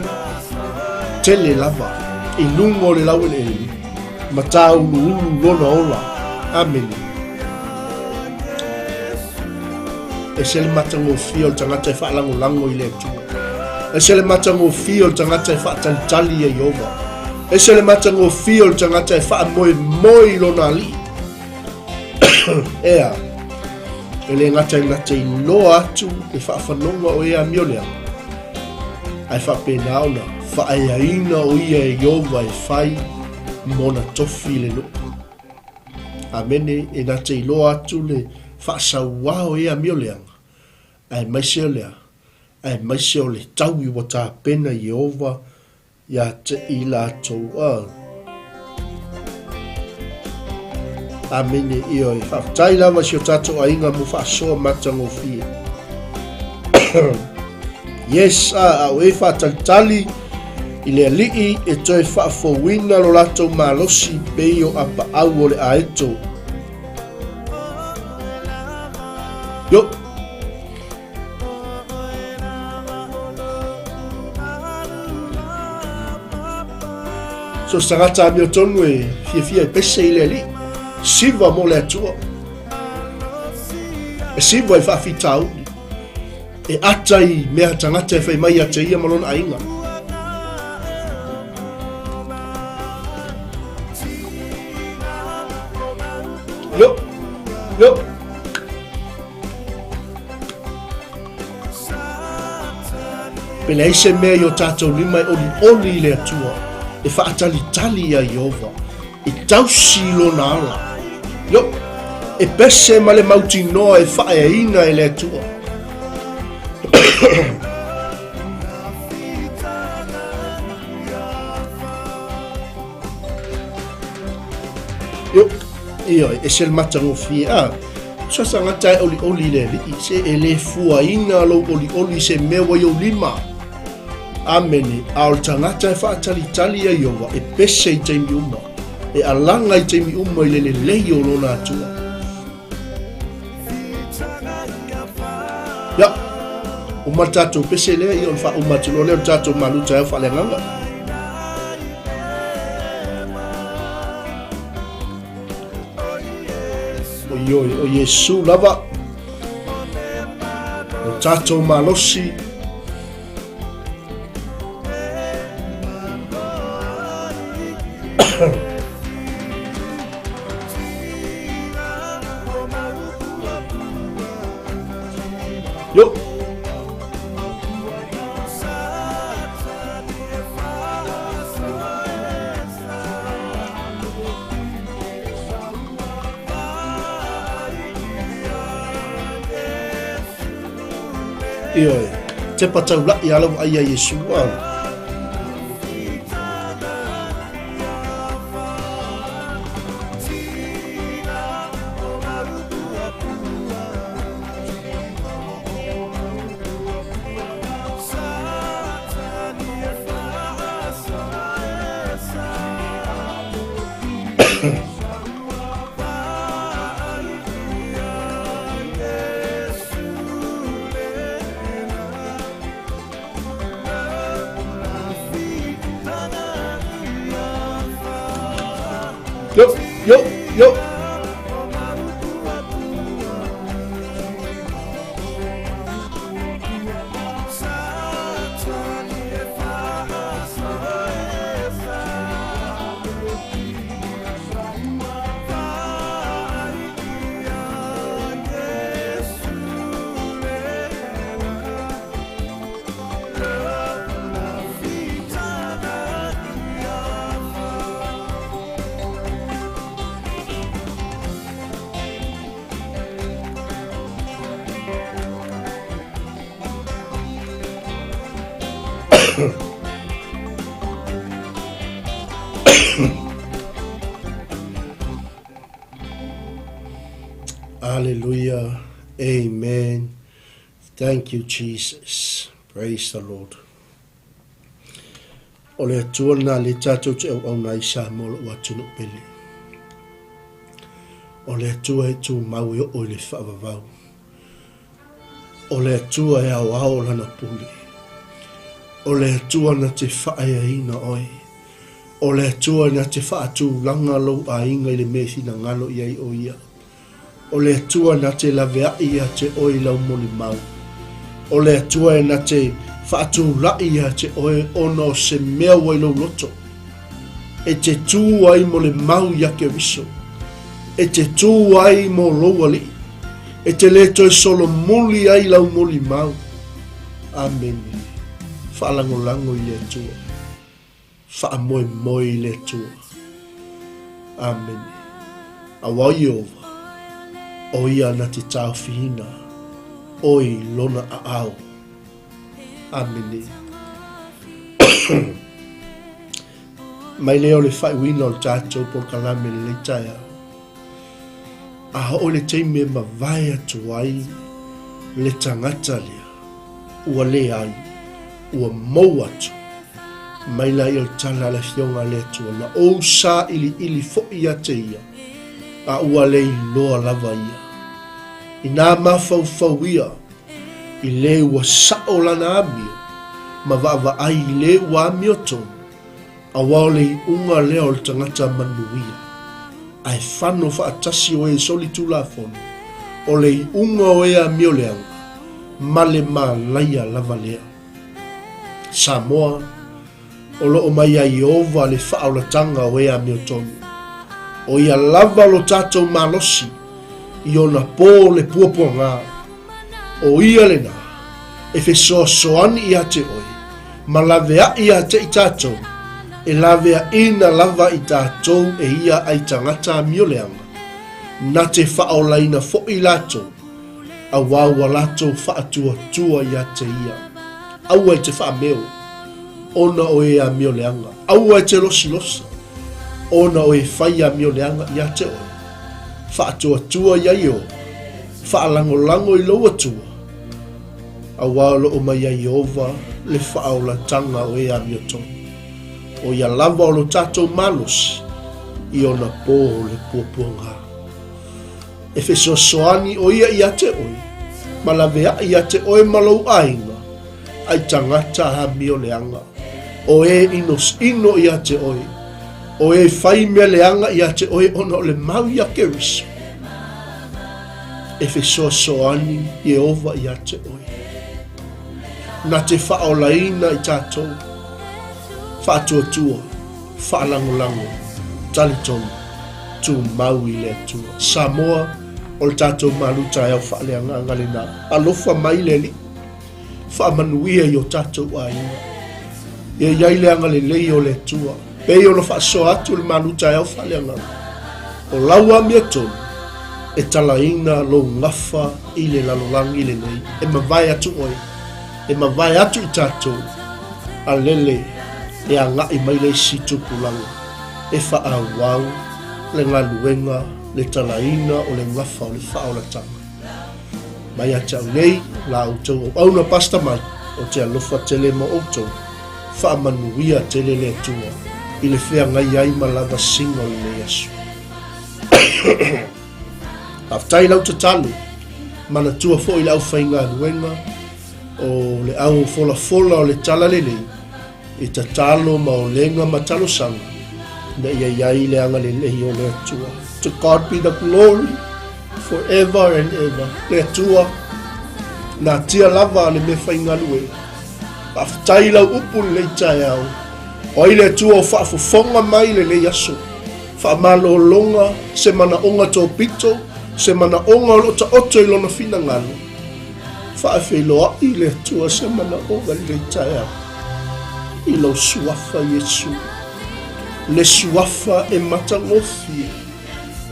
tele lava i luga o le laueleele ma tāuluulu lona ola. Amene. Ese le matagofie o le tagata e faalagolago i le Atua. Ese le matagofie o le tagata e faatalitali ia Ieova. Ese le matagofie o le tagata e faamoemoe i lona alii. Ea, e le gata i na te iloa atu le faafanoga o e amio leaga, ae faapena ona faaeaina o ia e Ieova e fai mona tofi i le nuu. Amene, e na te iloa atu le faasauā o e amio leaga, aemaise o lea, aemaise o le taui ua tapena Ieova Ia te i latou a. Amene, ioe. Faafetai lava si o tatou aiga mo faasoa matagofie. Yes, a, a o e faatalitali i le alii e toe faafouina lo latou malosi pei o apaau o le aeto. Yo. So se tagata amiotonu e fiafia e pese i le alii. Siva mo le Atua. E siva i faafitauli. E ata i mea tagata e fai mai ia te ia ma lona aiga. Yo, yo. Pe leai se mea i o tātou lima e olioli i le Atua, e faatalitali iā Ieova, e tausi i lona ala. Io, e pese ma le mautinoa e faaeaina e le Atua. Io, ioe, ese le matagofie. Ah, so se tagata e olioli i le alii, se e le fuaina lou olioli i se mea ua i ou lima. Amene. A o le tagata e faatalitali ia Ieova, e pese i taimi uma, e alaga i taimi uma i le lelei o lona Atua. Ia, uma le tatou pese lea, ia ona faauma atu loa lea o le tatou malu taeao faaleagaga. Oi, oi, o Iesu lava. O tatou malosi. Yo! Ioe, tepa taulaʻi a lau ai a Iesu au. Yo, yo, yo. Hallelujah. Amen. Thank you, Jesus. Praise the Lord. O le Atua lena lea tatou te auauna ai i Samoa lou atunuu pele. O le Atua e tumau e oo i le faavavau. O le Atua e aoao Lana pule. O le Atua na te faaeaina oe. O le Atua na te faatulaga lou aiga i le mea e finagalo i ai o Ia. O le Atua na te laveai ia te oe i lau molimau. O le Atua e na te faatulaʻi ia te oe ona o se mea ua i lou loto. E te tū ai mo le mau ia Keriso. E te tū ai mo lou Alii. E te le toe solomuli ai lau molimau. Amene. Faalagolago i le Atua. Faamoemoe i le Atua. Amene. Aua o Ieova, o ia na te taofiina oe i lona aao. Amene. Mai lea o le faaiuina o le tatou polokalame i lenei taeao. A oo i le taimi e mavae atu ai le tagata lea, ua leai, ua mou atu, mai laia o le tala a le Afioga a le Atua, na ou sailiili foi ia te ia, a ua le iloa lava ia. Inā mafaufau ia i le ua sao lana amio, ma vaavaai i le ua amiotonu, Aua o le iuga lea o le tagata manuia, ae fano faatasi o e solitulafono, o le iuga o e amioleaga, ma le malaia lava lea. Samoa, o lo o mai ia Ieova le faaolataga o e amiotonu. O ia lava lo tatou malosi i ona po le puapuaga. O ia lena e fesoasoani ia te oe ma laveaʻi ia te i tatou, e laveaʻina lava i tatou e ia ai tagata amioleaga, na te faaolaina foʻi latou, auā ua latou faatuatua ia te ia. Aua e te faameo, ona o e amioleaga, aua e te losilosi, ona o e fai amioleaga ia te oe. Faatuatua ia Ieova, faalagolago i lou Atua, Auā o lo o mai ia Ieova le faaolataga o e amiotonu. O ia lava o lo tatou malosi i ona pō o le puapuaga. E fesoasoani o ia ia te oe, ma laveaʻi ia te oe ma lou aiga, ai tagata amio leaga, o e ʻinoʻino ia te oe, o e fai mea leaga ia te oe ona o le mau ia Keriso. E fesoasoani Ieova ia te oe. Na te faaolaina i tatou, faatuatua, faalagolago. Talitonu, tumau i le Atua. Samoa, o le tatou malu taeao faaleagaga lena. Alofa mai le Alii, faamanuia i o tatou aiga. Ia i ai le agalelei o le Atua, pei ona faasoa atu le malu taeao faaleagaga. O lau amiotonu, e talaina lou gafa i le lalolagi lenei, e mavae atu oe, e mavae atu i tatou, a lele e agai mai le isi tupulaga e faaauau le galuega le talaina o le gafa o le faaolataga. Mai ia te au nei, la outou auauna Pastor Mike, ou te alofa tele mo outou. Faamanuia tele le Atua i le feagai ai ma lavasiga o lenei aso. Faafetai lau tatalo, manatua foi le aufaigaluega o le au folafola o le Talalelei i tatalo ma olega ma talosaga ina ia i ai le agalelei o le Atua. To God be the glory forever and ever. Le Atua, natia lava le mea faigaluega. Faafetai lau upu lenei taeao. O ai le Atua o faafofoga mai lenei aso. Faamalologa se manaoga tōpito, se manaoga o lo o taoto i lona finagalo. Faafeiloai le Atua se manaoga lenei taeao i lou suafa Iesu. Le suafa e matagofie,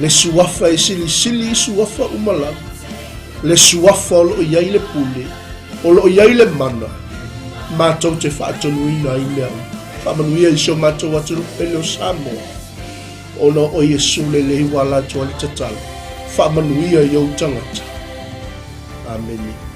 le suafa e silisili i suafa uma lava, le suafa o lo o i ai le pule, o lo o i ai le mana, matou te faatonuina ai mea uma. Faamanuia i si o matou atunuu pele o Samoa, ona o Iesu lelei ua ala atu ai le tatalo. Faamanuia i ou tagata. Amene.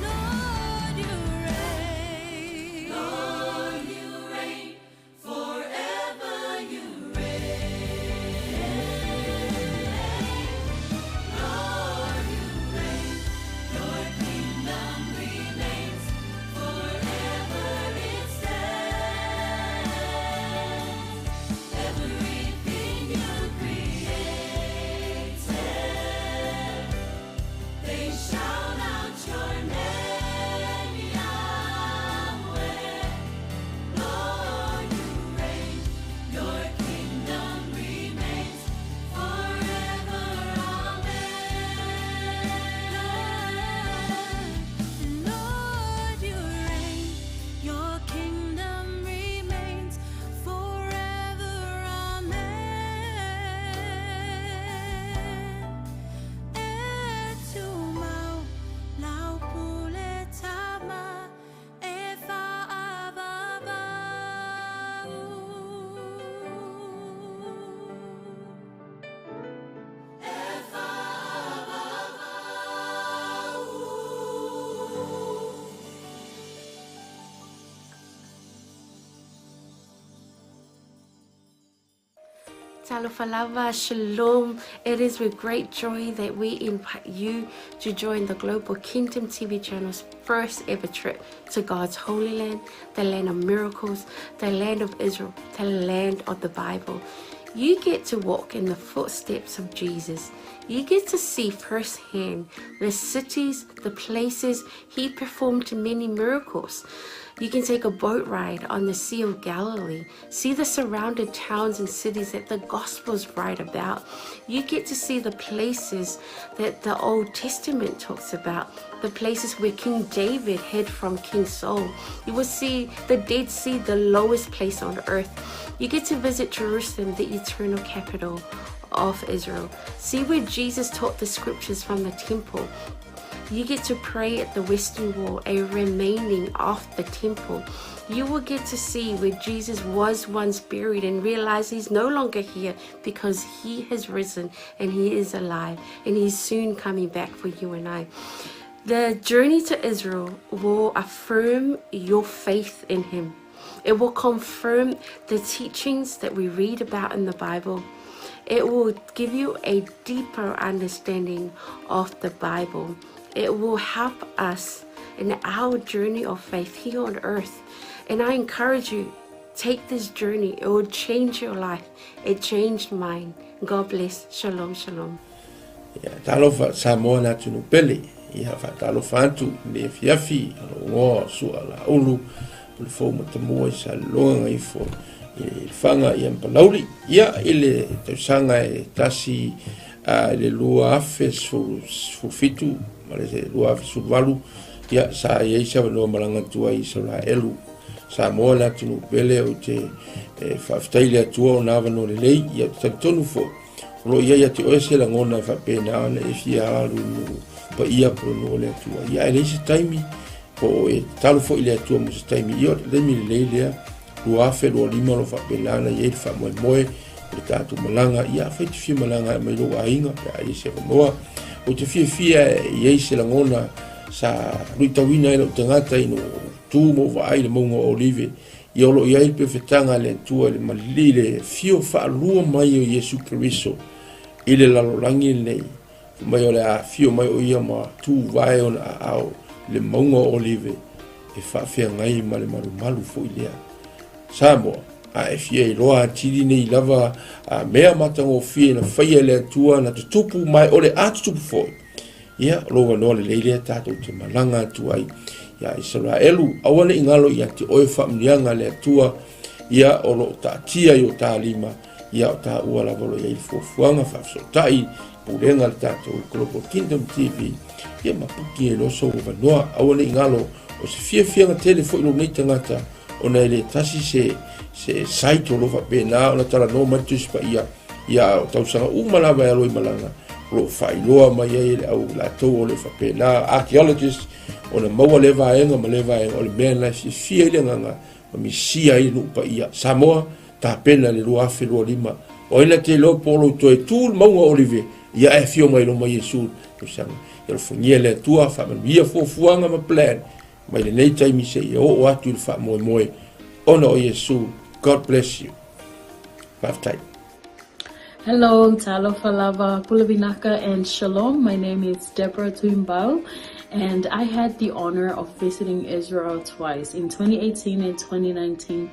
Talofa lava, shalom. It is with great joy that we invite you to join the Global Kingdom TV channel's first ever trip to God's holy land, the land of miracles, the land of Israel, the land of the Bible. You get to walk in the footsteps of Jesus. You get to see firsthand the cities, the places he performed many miracles. You can take a boat ride on the Sea of Galilee, see the surrounded towns and cities that the Gospels write about. You get to see the places that the Old Testament talks about, the places where King David hid from King Saul. You will see the Dead Sea, the lowest place on earth. You get to visit Jerusalem, the eternal capital of Israel. See where Jesus taught the scriptures from the temple. You get to pray at the Western Wall, a remaining of the temple. You will get to see where Jesus was once buried and realize he's no longer here because he has risen and he is alive and he's soon coming back for you and I. The journey to Israel will affirm your faith in him. It will confirm the teachings that we read about in the Bible. It will give you a deeper understanding of the Bible. It will help us in our journey of faith here on earth. And I encourage you, take this journey. It will change your life. It changed mine. God bless. Shalom, shalom. Ia, talofa Samoa le atunuu pele. Ia, faatalofa atu i le afiafi, o lou igoa o Sua Laulu, o le fou matamua i Salelologa Gagaifo. i Lefaga ia ma Palauli. Ia i le tausaga e tasi i le 2017 ma le 2018, ia sa i ai se avanoa malaga atu ai i Isaraelu. Samoa le atunuu pele, ou te faafetai i le Atua ona avanoa lelei. Ia ou te talitonu foi o lo o i ai ia te oe se lagona e faapena ona e fia alu i nuu paia po o le nuu o le Atua. Ia ae leai se taimi po o e tatalo foi i le Atua mo se taimi. Ia o le taimi lelei lea 2025 o lo o faapena ona i ai le faamoemoe o le tatou malaga. Ia afai e te fia malaga e aumai lou aiga pe a i ai se avanoa. Ou te fiafia e i ai se lagona sa luitauina ai lou tagata ina ua ou tu ma ou vaai i le mauga o Olive. Ia o lo o i ai le pefetaga a le Atua i le malili i le afio faalua mai o Iesu Keriso i le lalolagi lenei. Fai mai o le a afio mai o ia ma tuvae ona aao i le mauga o Olive e faafeagai ma le malumalu foi lea. Samoa, a e fia iloa atili nei lava a mea matagofie na faia e le Atua na tutupu ma e o le a tutupu foi, ia, o lou avanoa lelei lea tatou te malaga atu ai ia Isaraelu. Aua ne i galo ia te oe faamanuiaga a le Atua, ia o lo o taatia i o ta lima, ia o taua lava o lo o i ai le fuafuaga faafesootai pulega a le tatou Global Kingdom TV, ia ma puki ai loa sou avanoa. Aua ne i galo, o se fiafiaga tele foi lou nei tagata, ona e le tasi se, se site o lo o faapena ona talanoa mai le Tusi Paia, ia o tausaga uma lava e alo i malaga, o lo o faailoa mai ai e le au latou o lo o faapena, archaeologist, ona maua lea vaega ma lea vaega, o le mea lena e fiafia ai le agaga ma misia ai le nuu paia. Samoa, tapena le 2025. O ai na te iloa po o lou toe tu le mauga o Olive, ia ae afio mai loma Iesu le tausaga. Ia alofagia le Atua, faamanuia fuafuaga ma plan mai lenei taimi seia oo atu i le faamoemoe ona o Iesu. God bless you. Faafetai. Hello, talofa lava, pule vinaka and shalom. My name is Deborah Tuimbau and I had the honor of visiting Israel twice in 2018 and 2019.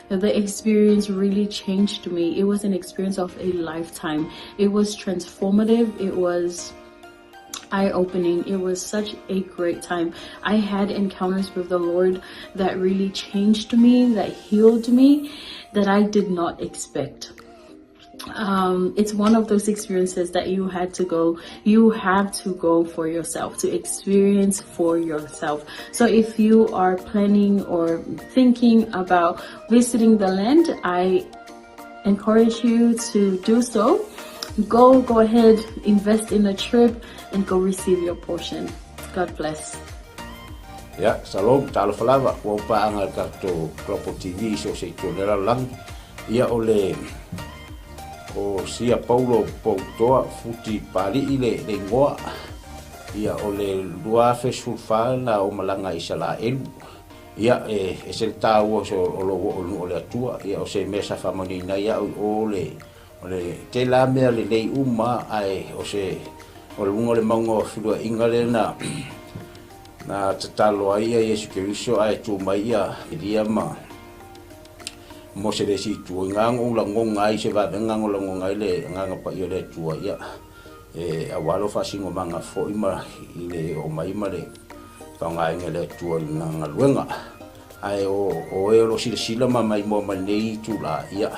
The experience really changed me. It was an experience of a lifetime. It was transformative. It was eye-opening. It was such a great time. I had encounters with the Lord that really changed me, that healed me, that I did not expect. It's one of those experiences that you had to go, you have to go for yourself, to experience for yourself. So if you are planning or thinking about visiting the land, I encourage you to do so. Go, go ahead, invest in a trip and go receive your portion. God bless. Ia, shalom, talofa lava, ua ou paaga i le tatou Global TV i so o se itu o le lalolagi. Ia, o le, o Sia Paulo Poutoa Futi Pali'i le, le igoa. Ia, o le 2014 na ou malaga i Isalaelu. Ia, e ese le taua o se, o lou oo i le nuu o le Atua. Ia, o se mea sa faamanuiaina ai au i o le, o le tela mea lelei uma, ae o se, o le luga o le mauga o feluaiga lea na, na tatalo ai ia Iesu Keriso ae tu mai ia Elia ma Mose le isi itu. I na ou lagona ai se vavega na lagona ai le Agaga Paia o le Atua, ia, e aua lou faasinomaga foi ma i le oo mai ma le faaaogaina e le Atua i lana galuega. Ae o oe o lo o silasila ma maimoa mai lenei itula, ia,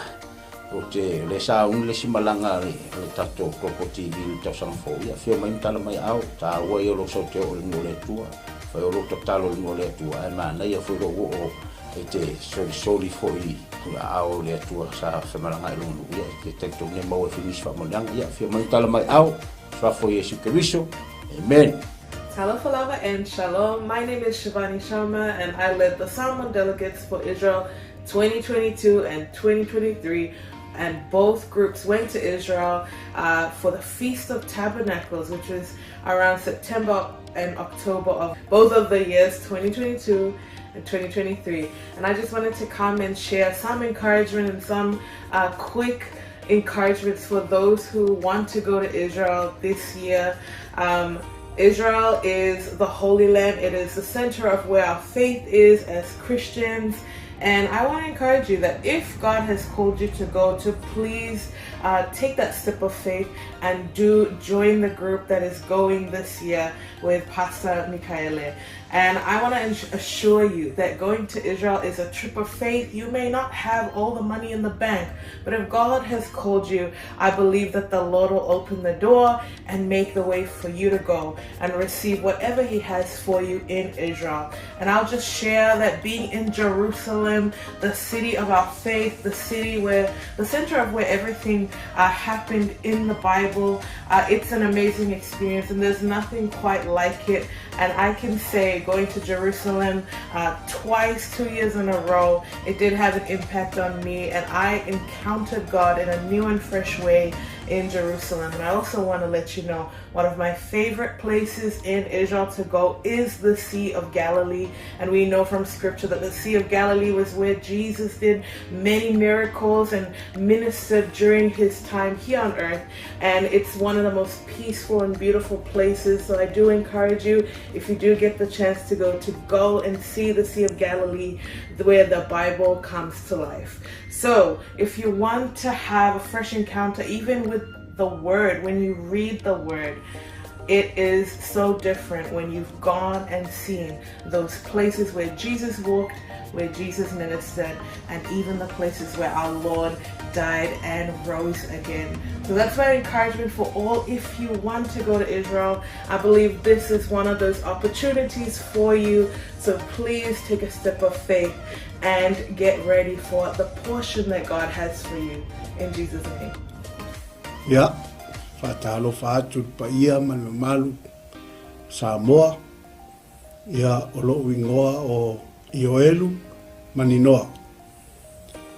ou te, o lea sa uni le isi malaga a le tatou Global TV i le tausaga fou, ia, afio mai ma tala mai aao, taua ia o lou sau te oo i le nuu o le Atua, fai o lou tatalo i le nuu o le Atua, ae manaia foi lou oo e te solisoli foi i aao o le Atua sa femalagaai i lona nuu, ia, e te talitonu e maua ai foi nisi faamanuiaga. Ia, afio mai ma tala mai aao, Suafa o Iesu Keriso. Amen. Talofa lava and shalom. My name is Shivani Sharma and I led the Samoan delegates for Israel 2022 and 2023 and both groups went to Israel for the Feast of Tabernacles, which was around September and October of both of the years, 2022 and 2023. And I just wanted to come and share some encouragement and some quick encouragements for those who want to go to Israel this year. Israel is the Holy Land. It is the center of where our faith is as Christians. And I want to encourage you that if God has called you to go, to please take that step of faith and do join the group that is going this year with Pastor Mikaele. And I want to assure you that going to Israel is a trip of faith. You may not have all the money in the bank, but if God has called you, I believe that the Lord will open the door and make the way for you to go and receive whatever He has for you in Israel. And I'll just share that being in Jerusalem, the city of our faith, the city where the center of where everything uh, happened in the Bible, uh, it's an amazing experience, and there's nothing quite like it. And I can say, going to Jerusalem uh, twice, two years in a row, it did have an impact on me, and I encountered God in a new and fresh way in Jerusalem. And I also want to let you know one of my favorite places in Israel to go is the Sea of Galilee. And we know from scripture that the Sea of Galilee was where Jesus did many miracles and ministered during his time here on earth. And it's one of the most peaceful and beautiful places. So I do encourage you, if you do get the chance to go, to go and see the Sea of Galilee where the Bible comes to life. So if you want to have a fresh encounter, even with the Word, when you read the Word, it is so different when you've gone and seen those places where Jesus walked, where Jesus ministered, and even the places where our Lord died and rose again. So that's my encouragement for all. If you want to go to Israel, I believe this is one of those opportunities for you. So please take a step of faith and get ready for the portion that God has for you. In Jesus' name. Ia, faatalofa atu i le paia ma le mamalu Samoa, ia o lo'u igoa o Ioelu Maninoa.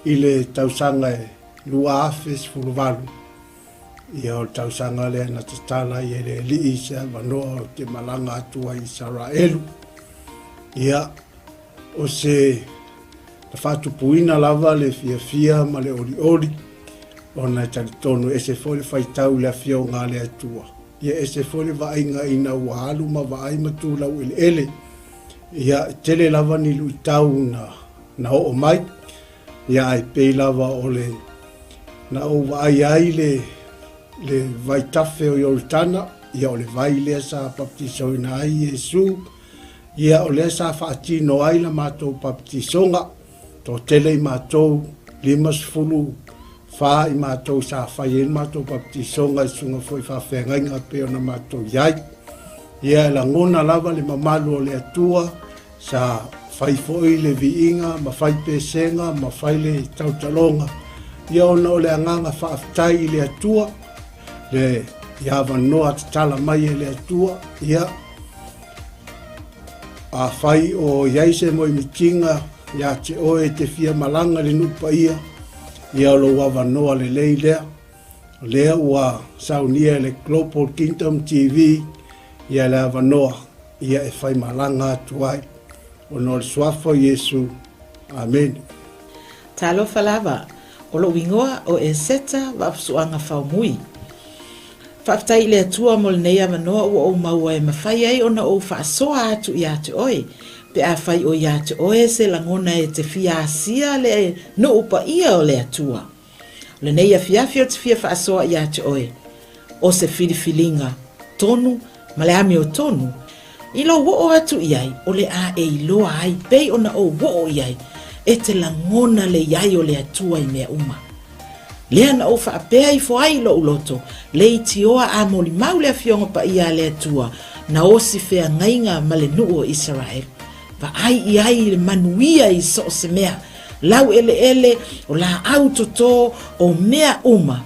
I le tausaga e 2018, ia o le tausaga lea na tatala ai e le Alii se avanoa ou te malaga atu ai i Isaraelu. Ia, o se na faatupuina lava le fiafia ma le olioli, ona e talitonu e ese foi le faitau i le Afioga a le Atua. Ia ese foi le vaaiga ina ua alu ma vaai ma tu laueleele. Ia, e tele lava ni luitau na, na oo mai, ia ae pei lava o le na ou vaai ai le, le vaitafe o Ioritana, ia o le vai lea sa baptisoina ai Iesu, ia o lea sa faatino ai la matou baptisoga, toatele i matou, 54 i matou sa fai ai le matou baptisoga i susuga foi i faafeagaiga pei ona matou i ai. Ia e lagona lava le mamalu o le Atua, sa fai foi le viiga ma fai pesega ma fai le tautaloga, ia ona o le agaga faafetai i le Atua, le i avanoa tatala mai e le Atua, ia afai o i ai se moemitiga ia te oe e te fia malaga i le nuu paia, ia o lou avanoa lelei lea. O lea ua saunia e le Global Kingdom TV ia le avanoa ia e faimalaga atu ai. Ona o le Suafa o Iesu. Amene. Talofa lava, o lou igoa o Eseta Vaafusuaga Faumui. Faafetai i le Atua mo lenei avanoa ua ou maua e mafai ai ona ou faasoa atu ia te oe, pe afai o ia te oe se lagona e te fia asia le nuu paia o le Atua. O lenei afiafi ou te fia faasoa ia te oe, o se filifiliga tonu ma le amiotonu, i lou oo atu i ai o le a e iloa ai pei ona ou oo i ai, e te lagona le i ai o le Atua i mea uma. Lea na ou faapea ifo ai i lou loto, leitioa a molimau le Afioga Paia a le Atua, na osi feagaiga ma le nuu o Isaraelu. Vaai i ai i le manuia i so o se mea, laueleele, o laau toto, o mea uma,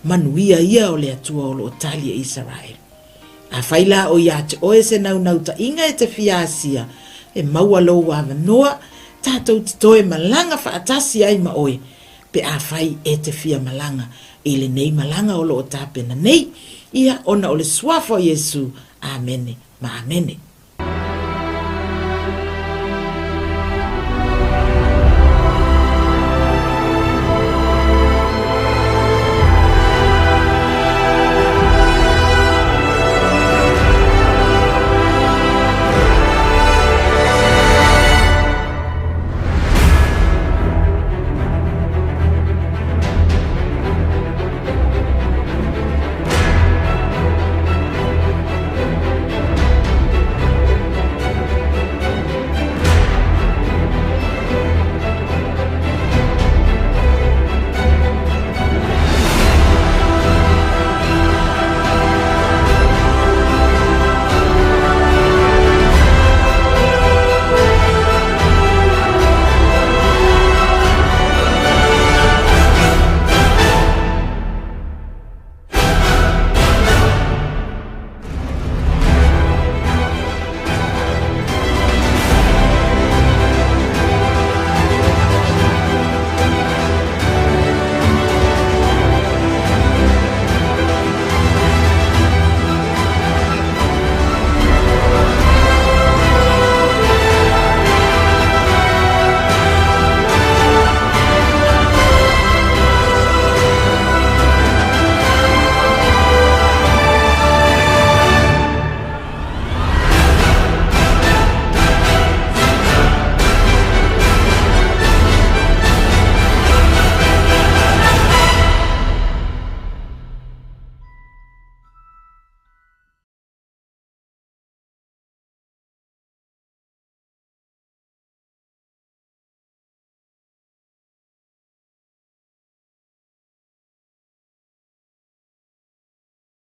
manuia ia o le Atua o lo o tali e Isaraelu. Afai la o ia te oe se naunautai-ga e te fia asia, e maua lou avanoa, tatou te toe malaga faatasi ai ma oe, pe afai e te fia malaga i lenei malaga o lo o tapena nei, ia ona o le Suafa o Iesu. Amene ma amene.